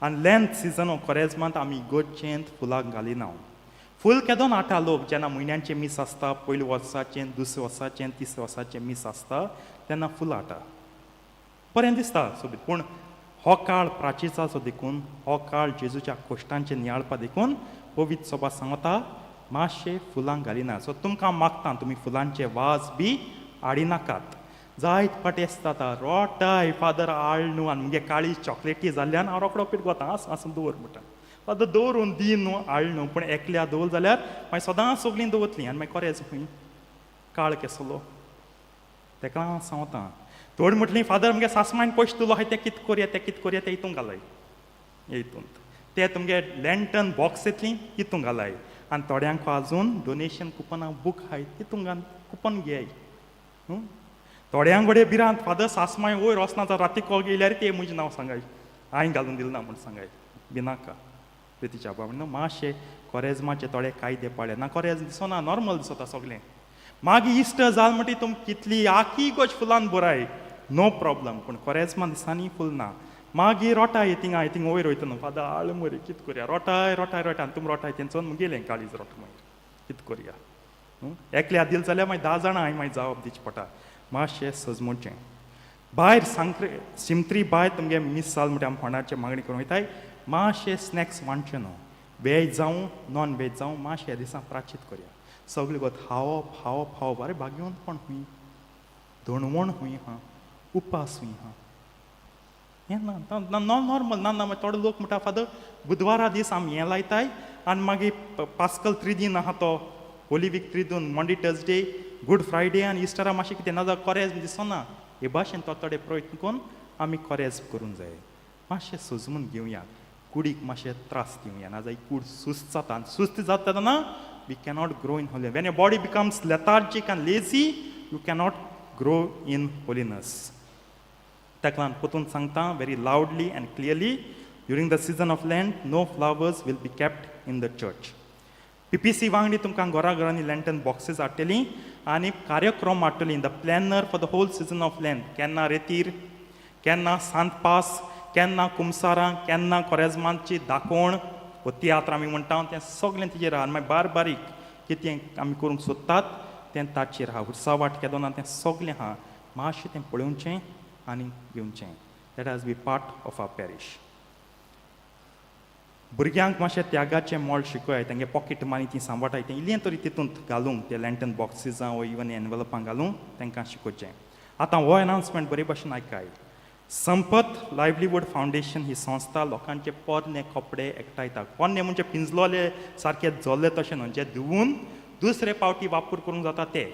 आनी लॅन्थ सिजन हो कोरेजमांत आमी इगोर्जेंत फुलां घालिना. फूल केदोन हाडटा लोक जेन्ना म्हयन्यांचें मीस आसता, पयले वर्साचें, दुसऱ्या वर्साचें, तिसऱ्या वर्साचें मीस आसता तेन्ना फुलां हाडटा, बरें दिसता सोबीत. पूण हो काळ प्राचीचाचो देखून, हो काळ जेजूच्या कोश्टांचें नियाळपा देखून पवित्र सोबा सांगता मातशें फुलां घालिना. सो तुमकां मागता तुमी फुलांचे वाज बी हाडिनाकात. जायत फाटी आसता आतां रोटाय फादर आळ न्हू आनी मुगे काळी चॉकलेटी जाल्ल्यान हांव रोकडो पिरगोता आस आसूं दवर म्हणटा. फादर दवरून दी न्हू आळ न्हू, पूण एकल्या दवर जाल्यार मागीर सदां सगलीं दवरतलीं आनी मागीर कोरेज खंय काळ केसलो. तेका हांव सांगता. थोडी म्हटलीं फादर मुगे सासमायन पयशे दिलो आहाय ते कित कोरया, ते कित कोरया, ते हितून घालाय, हितून ते तुमगे लॅन्टन बॉक्स येतलीं तितून घालाय. आनी थोड्यांक आजून डोनेशन कुपनां बूक आहाय तितून घाल कुपन घेयाय. थोड्यांक घडये भिरांत फादर सासमाय वयर वचना जाल्यार राती कॉल येयल्यार ते म्हजें नांव सांगाय, हांवें घालून दिलें ना म्हूण सांगाय. भिनाका प्रितीच्या बाबा, मातशें कोरेजमाचे थोडे कायदे पाळ्ळे ना. कोरेज दिसना, नॉर्मल दिसता सगळें. मागीर इस्टर जाल म्हणटी तुम कितली आखी गोश फुलान बराय, नो प्रॉब्लम. पूण कोरेजमा दिसांनी फूल ना. मागीर रोटाय थिंगा थिंग वयर वयता न्हू फादर आळ मरे कित कोरया, रोटाय रोटाय रोटाय आनी तुमी रोटाय तेंचो मुगेलें काळीज रोट मागीर कित कोरया. एकल्या दिल जाल्यार मागीर 10 जाणां हांवें मागीर जाप दिवची पडटा. मातशें सजमोवचें. भायर सांक्रे सिमत्री भायर तुमगे मीस जाल म्हणटा आमी फोंडाचे मागणी करूंक वयताय. मातशें स्नॅक्स वांटचें न्हू, वेज जावं नॉन वेज जावं, मातशें ह्या दिसा प्राचीत करया. सगळें गोत खावप खावप खावप, आरे भाग्यवंतपण खूंय, धोणवण खूंय आहा, उपास खूंय आहा, हें ना नॉर्मल ना. ना मागीर थोडे लोक म्हणटा फादर बुधवारा दीस आमी हें लायताय आनी मागीर पास्कल त्रिदीन आहा तो होली वीक त्रिदून, मॉन्डे टर्सडे गूड फ्रायडे आनी इस्टरा मातशें कितें ना जाल्यार कोरेज दिसना. हे भाशेन तो थोडे प्रयत्न करून आमी कोरेज करूंक जाय. मातशें सजमून घेवया, कुडीक मातशें त्रास दिवया, ना जाल्यार कूड सुस्त जाता आनी सुस्त जाता तेन्ना we cannot grow in holiness. When your body becomes lethargic and lazy, you cannot grow in holiness. ताका लागून परतून सांगता very loudly and clearly, during the season of Lent no flowers will be kept in the church. PPC वांगडी तुमकां घरा घरांनी लॅन्टन boxes हाडटलीं आनी कार्यक्रम हाडटलीं, the planner for the whole season of Lent. केन्ना रेतीर, केन्ना सांत पास, केन्ना कुमसारां, केन्ना कोरेजमांची दाकोवण वो तियात्र आमी म्हणटा तें सगळें तिजेर आहा. आनी मागीर बार बारीक कितें आमी करूंक सोदतात तें ताचेर आहा. उर्सा वाट केदो ना तें सगळें आहा. मातशें तें पळोवचें आनी घेवचें. That has be part of our parish. भुरग्यांक मातशें त्यागाचें मोल शिकय, तेंगे पॉकेट मनी ती सांबाळटाय तें इल्लें तरी तितूंत घालूंक, ते लँटन बॉक्सिसां वो इवन एनवलपां घालूंक तांकां शिकोवचें. आतां हो एनावन्समेंट बरे भशेन आयकाय. संपत लायवलीवूड फावंडेशन ही संस्था लोकांचे पोरणे कपडे एकठांयता. पोरणे म्हणजे पिंजलोले सारके जल्ले तशें न्हू, जे धुवून दुसरे पावटी वापर करूंक जाता ते.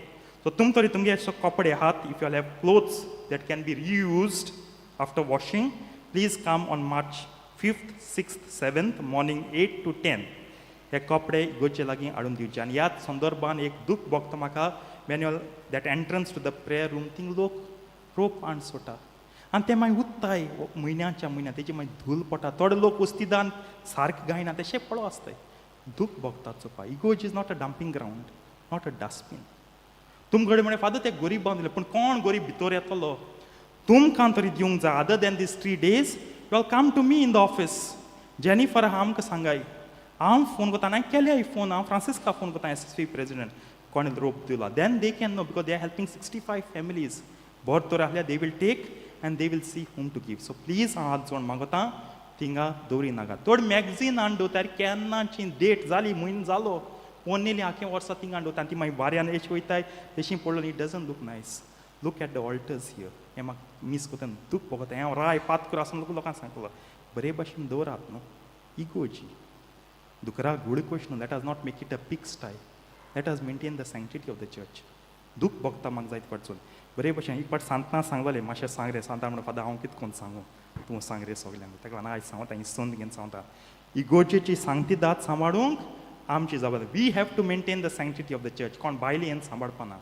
सो तुम तरी तुमगे अशे कपडे आहात, if you have clothes that can be reused after washing, please come on March 5th, 6th, 7th, morning 8 to 10. हे कपडे इगोर्जे लागीं हाडून दिवचे. आनी ह्याच संदर्भान एक दूख भोगता म्हाका, when you that entrance to the prayer room, thing लोक रोप हाडून सोडटा आनी ते मागीर उत्ताय म्हयन्याच्या म्हयन्या, तेजी मागीर धूल पडटा. थोडे लोक उस्तिदान सारकें गायना, तेशें पळो आसताय. दूख भोगता चोवपा. इगोर्ज is not a dumping ground, not a dustbin. तुमकडे म्हणे, फादर, ते गरीब दिले, पूण कोण गरीब भितर येतलो? तुमकां तरी दिवंक जाय. Other than these 3 days, you all come to me in the office. Jennifer आहा, आमकां सांगाय, हांव फोन करता. हांवें केले फोन, हांव फ्रांसिस्का फोन करता, एसएसपी प्रेसिडेंट, कोणें रोप दिला, then they can know, because they are helping 65 families. बरो तर आहल्यार they will take and they will see whom to give. So please, हांव हात जोड मागता, थिंगा दवरी नाका. थोडी मॅगझीन हाडून दवरता, केन्नाची डेट जाली, म्हयनो जालो, पोन्नेली आख्खे वर्सां थिंगा हाडून दवरता आनी ती मागीर वाऱ्यान एशी वयताय, तेशी पडलो. It doesn't look nice. Look at the altars here. हें म्हाका मीस करतना दूख भोगता. हांव राय पात करून आसून लोकांक सांगतलो, बरे भशेन दवरात न्हू इगोर्जी. दुकरा good question. Let us not make it a pigsty. Let us maintain the sanctity of the church. दूख भोगता म्हाका जायते फावट. बरे भशेन एक फावट सांतना सांगलेलें, मातशें सांग रे सांता. म्हणून, फादर, हांव कितें कोन्न सांगू, तूं सांग रे सगल्यांक. ताका लागून आयज सांगता, ही संद घेवन सांगता, इगोर्जेची सांगतीदाद सांबाळूंक आमची जबाबदारी. We have to maintain the sanctity of the church. कोण भायल्यान सांबाळपाना,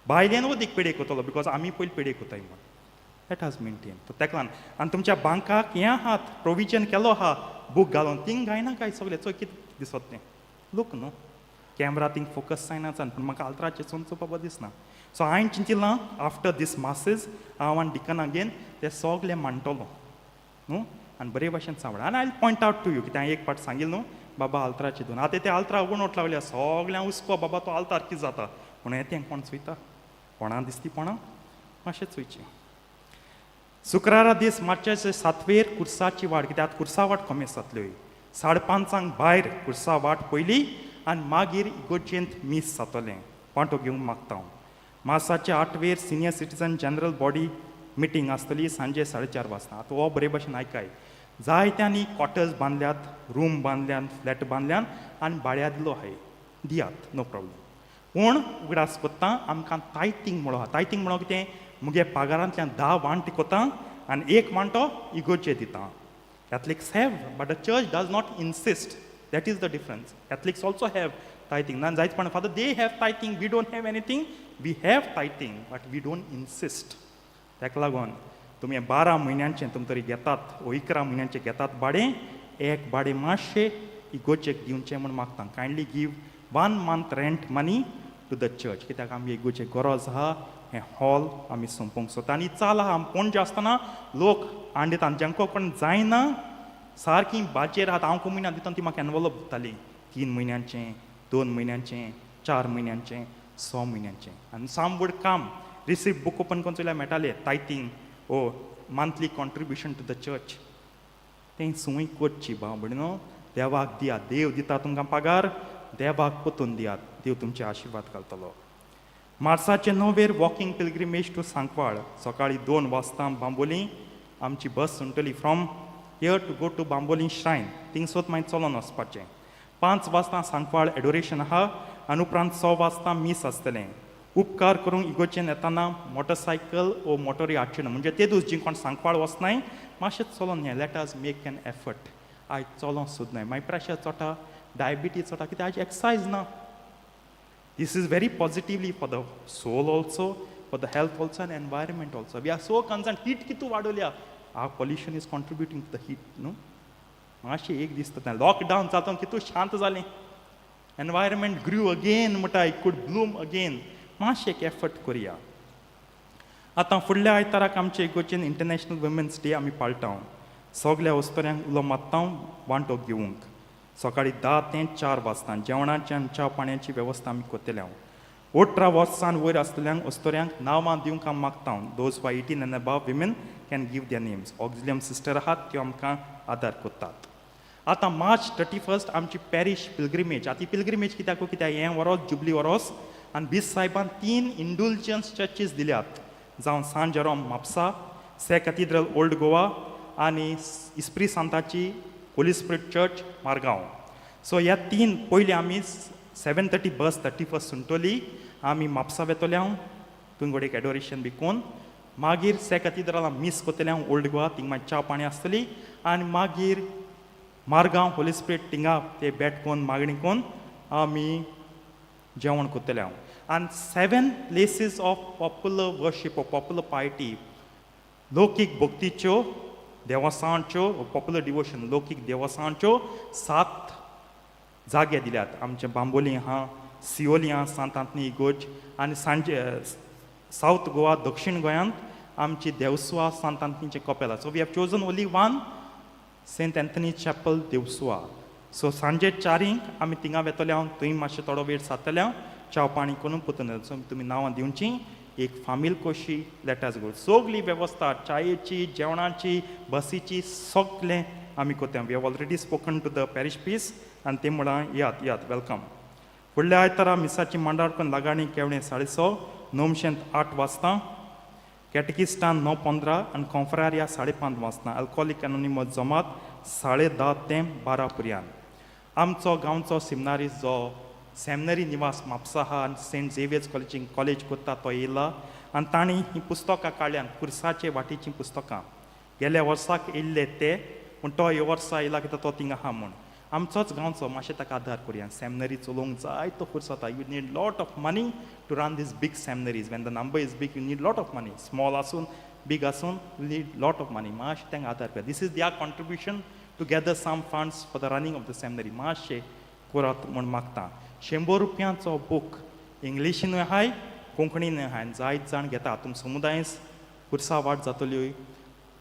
भायल्यान वदीक पेडे करतलो, because आमी पयलीं पेडे करताय म्हण. Let us maintain. तो ताका लागून आनी तुमच्या बांकाक हें आहात प्रोविजन केलो आहा, बूक घालून थिंग घायना काय सगळें. चोय कितें दिसत तें लूक न्हू, कॅमरा थिंग फोकस जायना चान, पूण म्हाका आल्तराचेर चोवन चोवपा दिसना. सो हांवें चिंतिलां, आफ्टर these masses हांव आनी डिकना घेवन ते सगळे मांडटलो न्हू आनी बरे भशेन सांबाळ. आनी I point out to you, कित्याक हांवें एक फावट सांगिल्लें न्हू बाबा आल्तराचे दोन. आतां ते आल्तरा वणोट लावल्या, सगळ्यांक हुस्को, बाबा तो आल्तार कितें जाता. पूण हें तें कोण चोयता? कोणा दिसती कोणा मातशें चोयचें. शुक्रारा दीस मार्चाचे सातवेर कुर्साची वाट, कित्याक कुर्सा वाट कमी जातल्यो. 5:30 भायर कुर्सा वाट पयली आनी मागीर इगोर्जेंत मीस जातलें. वांटो घेवंक मागता हांव. मार्साच्या आठवेर senior citizen general body meeting आसतली सांजे 4:30 वाजता. आतां हो बरे भशेन आयकाय. जायत्यांनी क्वॉर्टर्स बांदल्यात, रूम बांदल्यात, फ्लॅट बांदल्यात आनी भाड्या दिलो आहाय. दियात, नो प्रॉब्लम, पूण उगडास कोत्ता, आमकां तायतींग म्हणो आहा. तायतींग म्हणो कितें? मुगे पगारांतल्यान 10 वांटे कोता आनी एक वांटो इगोर्जे दिता. Catholics have, but the church does not insist. That is the difference. Catholics also have tithing. ना जायत पण, father, they have tithing, we don't have anything. We have tithing, but we don't insist. ताका लागून तुमी 12 म्हयन्यांचें तुमी तरी घेतात वो 11 म्हयन्यांचें घेतात भाडें, एक भाडें मातशें इगोर्जेक दिवचें म्हूण मागता. Kindly give one month rent money to the church, कित्याक आमगे इगोर्जे गरज आहा. हें हॉल आमी सोंपोवंक सोदता आनी चाल आहा. आमी पणजे आसतना लोक आनी तांच्याको कोण जायना, सारकी बाचेर आहात. हांव म्हयन्या दिता, ती म्हाका एनवलप दिताली, 3 म्हयन्यांचें, 2 म्हयन्यांचें, 4 म्हयन्यांचें, 6 म्हयन्यांचें. आनी some would come, receipt book open करून चोयल्यार मेळटालें tithing or monthly contribution to the church. तें संवय करची भाव भयणीनो. देवाक दियात. देव दिता तुमकां पगार, देवाक पोतून दियात, देव तुमचे आशिर्वाद घालतलो. मार्साचे णवेर वॉकिंग पिलग्रिमेज टू सांकवाळ. सकाळी 2 वाजता बांबोली आमची बस सुंटली, from here to go to Bambolim shrine. थिंगसोत मागीर चलोन वचपाचें. 5 वाजता सांकवाळ एडोरेशन आहा आनी उपरांत 6 वाजता मीस आसतलें. उपकार करून इगोर्जेन येताना मोटरसायकल ओ मोटरी हाडच्यो ना. म्हणजे ते दीस जी कोण सांकवाळ वचनाय, मातशें चलोन ये. Let us make an effort. आयज चलों सुद्दां मागीर प्रेशर चडटा, डायबिटीज चडटा, कित्याक आयज एक्सरसायज ना. This is very positively for the soul also, for the health also and environment also. We are so concerned, heat कितू वाडोवल्या. Our pollution is contributing to the heat, न्हू? मातशें एक दीस जाता, लॉकडावन जाता कितू शांत जालें. एनवायरमेंट ग्रू अगेन म्हणटा, it could bloom again. मातशें एक एफर्ट करुया. आतां फुडल्या आयताराक आमचे इगोर्जेन इंटरनॅशनल वुमेन्स डे आमी पाळटा. सगल्या वस्तुऱ्यांक उलो मारता वांटो घेवंक. सकाळी 10 ते 4 वाजता जेवणाची आनी च्या पाण्याची वेवस्था आमी करतले. 18 वर्सां वयर आसतल्यांक अस्तोऱ्यांक नांवां दिवंक आमी मागता. Those who 18 and above women can give their names. Auxilium sister आहात, त्यो आमकां आदार करतात. आतां मार्च 31 आमची पॅरीश पिलग्रिमेज. आतां ही पिलग्रिमेज कित्याक कित्याक हें वरोस जुबली वरोस आनी बीस सायबान 3 इंडुलजन्स चर्चीस दिल्यात, जावं San Jerome Mapusa, Se Cathedral Old Goa आनी इस्प्री सांताची Holy Spirit Church Margao. So ह्या 3 पयलीं आमी 7:30 बस 31 सुंटोली, आमी म्हापसा वेतोले हांव थंय घोडेक एडोरेशन बी कोन, मागीर से कथिद्रला मीस कोतले हांव ओल्ड गोवा, थिंग मागीर च्या पाणी आसतली आनी मागीर मारगांव होली स्पिरीट थिंगा ते बेट कोन मागणी कोन आमी जेवण कोतले हांव. आनी 7 places of popular worship or popular piety, लोकीक भक्तीच्यो देवसांच्यो पॉप्युलर डिवोशन लोकीक देवसांच्यो 7 जागे दिल्यात. आमचे बांबोली आहा, सियोली आहा, सांत आंतनी इगोर्ज आनी सांजे सावथ गोवा दक्षिण गोंयांत आमची देवसुआ सांत आंतनीचें कपेल. So we have chosen only one Saint Anthony Chapel Devsua. So सांजे 4 आमी थिंगा वेतले हांव, थंय मातशें थोडो वेळ सारतले हांव, च्याव पाणी करून पुतून. सो तुमी नांवां दिवची, एक फामील कशी let us गो. सगली वेवस्था चायेची, जेवणाची, बसीची सगलें आमी कोत्या. We have already spoken to the parish priest आनी ते म्हळां यात यात welcome. फुडल्या आयतारा मिसाची मांडार करून लागाणी केवणें 6:30, नोमशेंत 8 वाजता, कॅटकिस्टान 9:15 आनी कॉन्फ्रारिया 5:30 वाजता. अल्कोहोलीक एनोनिमस जमात 10:30 ते 12 पर्यंत. आमचो गांवचो सिमनारीस जो सेमिनरी निवास म्हापसा आहा आनी सेंट झेवियर्स कॉलेजीन कॉलेज कोत्ता तो येयला आनी तांणी हीं पुस्तकां काडल्यान, कुर्साचे वाटेचीं पुस्तकां. गेल्या वर्साक येयल्ले ते, पूण तो ह्या वर्सा येयला कित्याक तो थिंगा आहा म्हूण. आमचोच गांवचो मातशें ताका आदार करुया. सेमिनरी चलोवंक जायतो खर्च जाता. You need lot of money to run these big seminaries. When the number is big you need lot of money. Small आसून बीग आसून you need lot of money. मातशें तांकां आदार करुया. This is their contribution to gather some funds for the running of the seminary. मातशें करात म्हूण मागता. 100 रुपयांचो बूक इंग्लिशीनूय आहाय, कोंकणीनूय आहाय आनी जायत जाण घेता. तुम समुदाय खुर्सा वाट जातल्यो,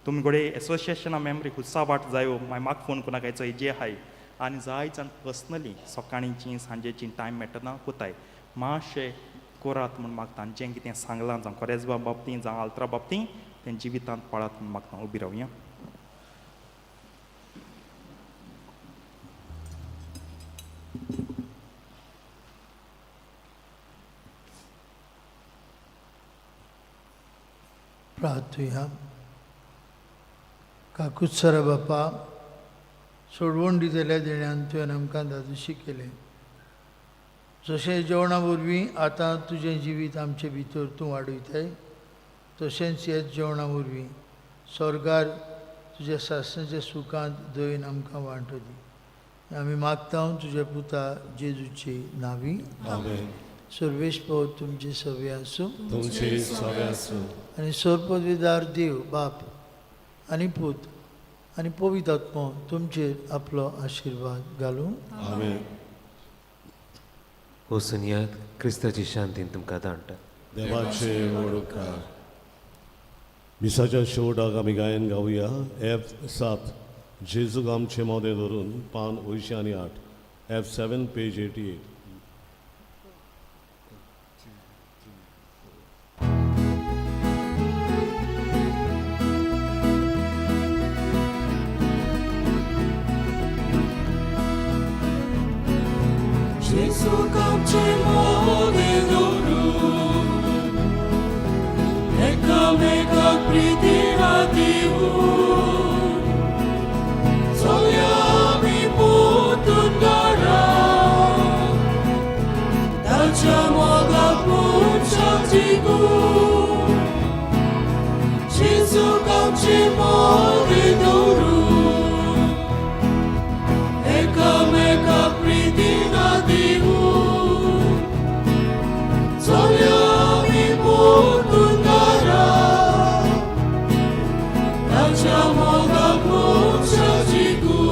तुमी घोडये एसोसिएशना मेमरी खुर्सा वाट जायो, मागीर म्हाका फोन करून नाका हेजे आहाय आनी जायत जाण पर्सनली सकाळींची सांजेची टायम मेळटना कोताय. मातशें कोरात म्हूण मागता आनी जें कितें सांगलां जावं कोरेज्मा बाबतींत जावं आल्त्रा बाबतींत तें जिवितांत पाळात म्हूण मागता. उबी रावया. प्रार्थुया. काकुत्सरा बापा, सोडवण दितल्या देण्यान तुवें आमकां धादोशी केलें. जशें जेवणा वरवीं आतां तुजें जिवीत आमचे भितर तूं वाडयताय, तशेंच ह्याच जेवणा वरवीं स्वर्गार तुज्या सासणाच्या सुखांत दयेन आमकां वांटो दी. आमी मागता तुज्या पुता जेजूचे नांवी. आमेन. सर्वेस्पर तुमचे सवे आसूं, तुमचे सवे आसूं. आनी सर्वपदवीदार देव बाप आनी पूत आनी पवित्र आत्मो तुमचेर आपलो आशिर्वाद घालूं. आमेन. वचून याद क्रिस्ताची शांतीन तुमकां धाडटा. देवाचे व्हड उपकार. मिसाच्या शेवटाक आमी गायन गावया F7 जेजूक आमचे मोदें धरून, पान 88, F7 page 88. Gesù camce mode doru, eka meka pritina divu, solyami potungara, tacha moga punchatigu. Gesù camce mode doru, eka meka pritina divu, solyami potungara, tacha moga punchatigu.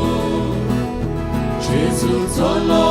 Gesù solo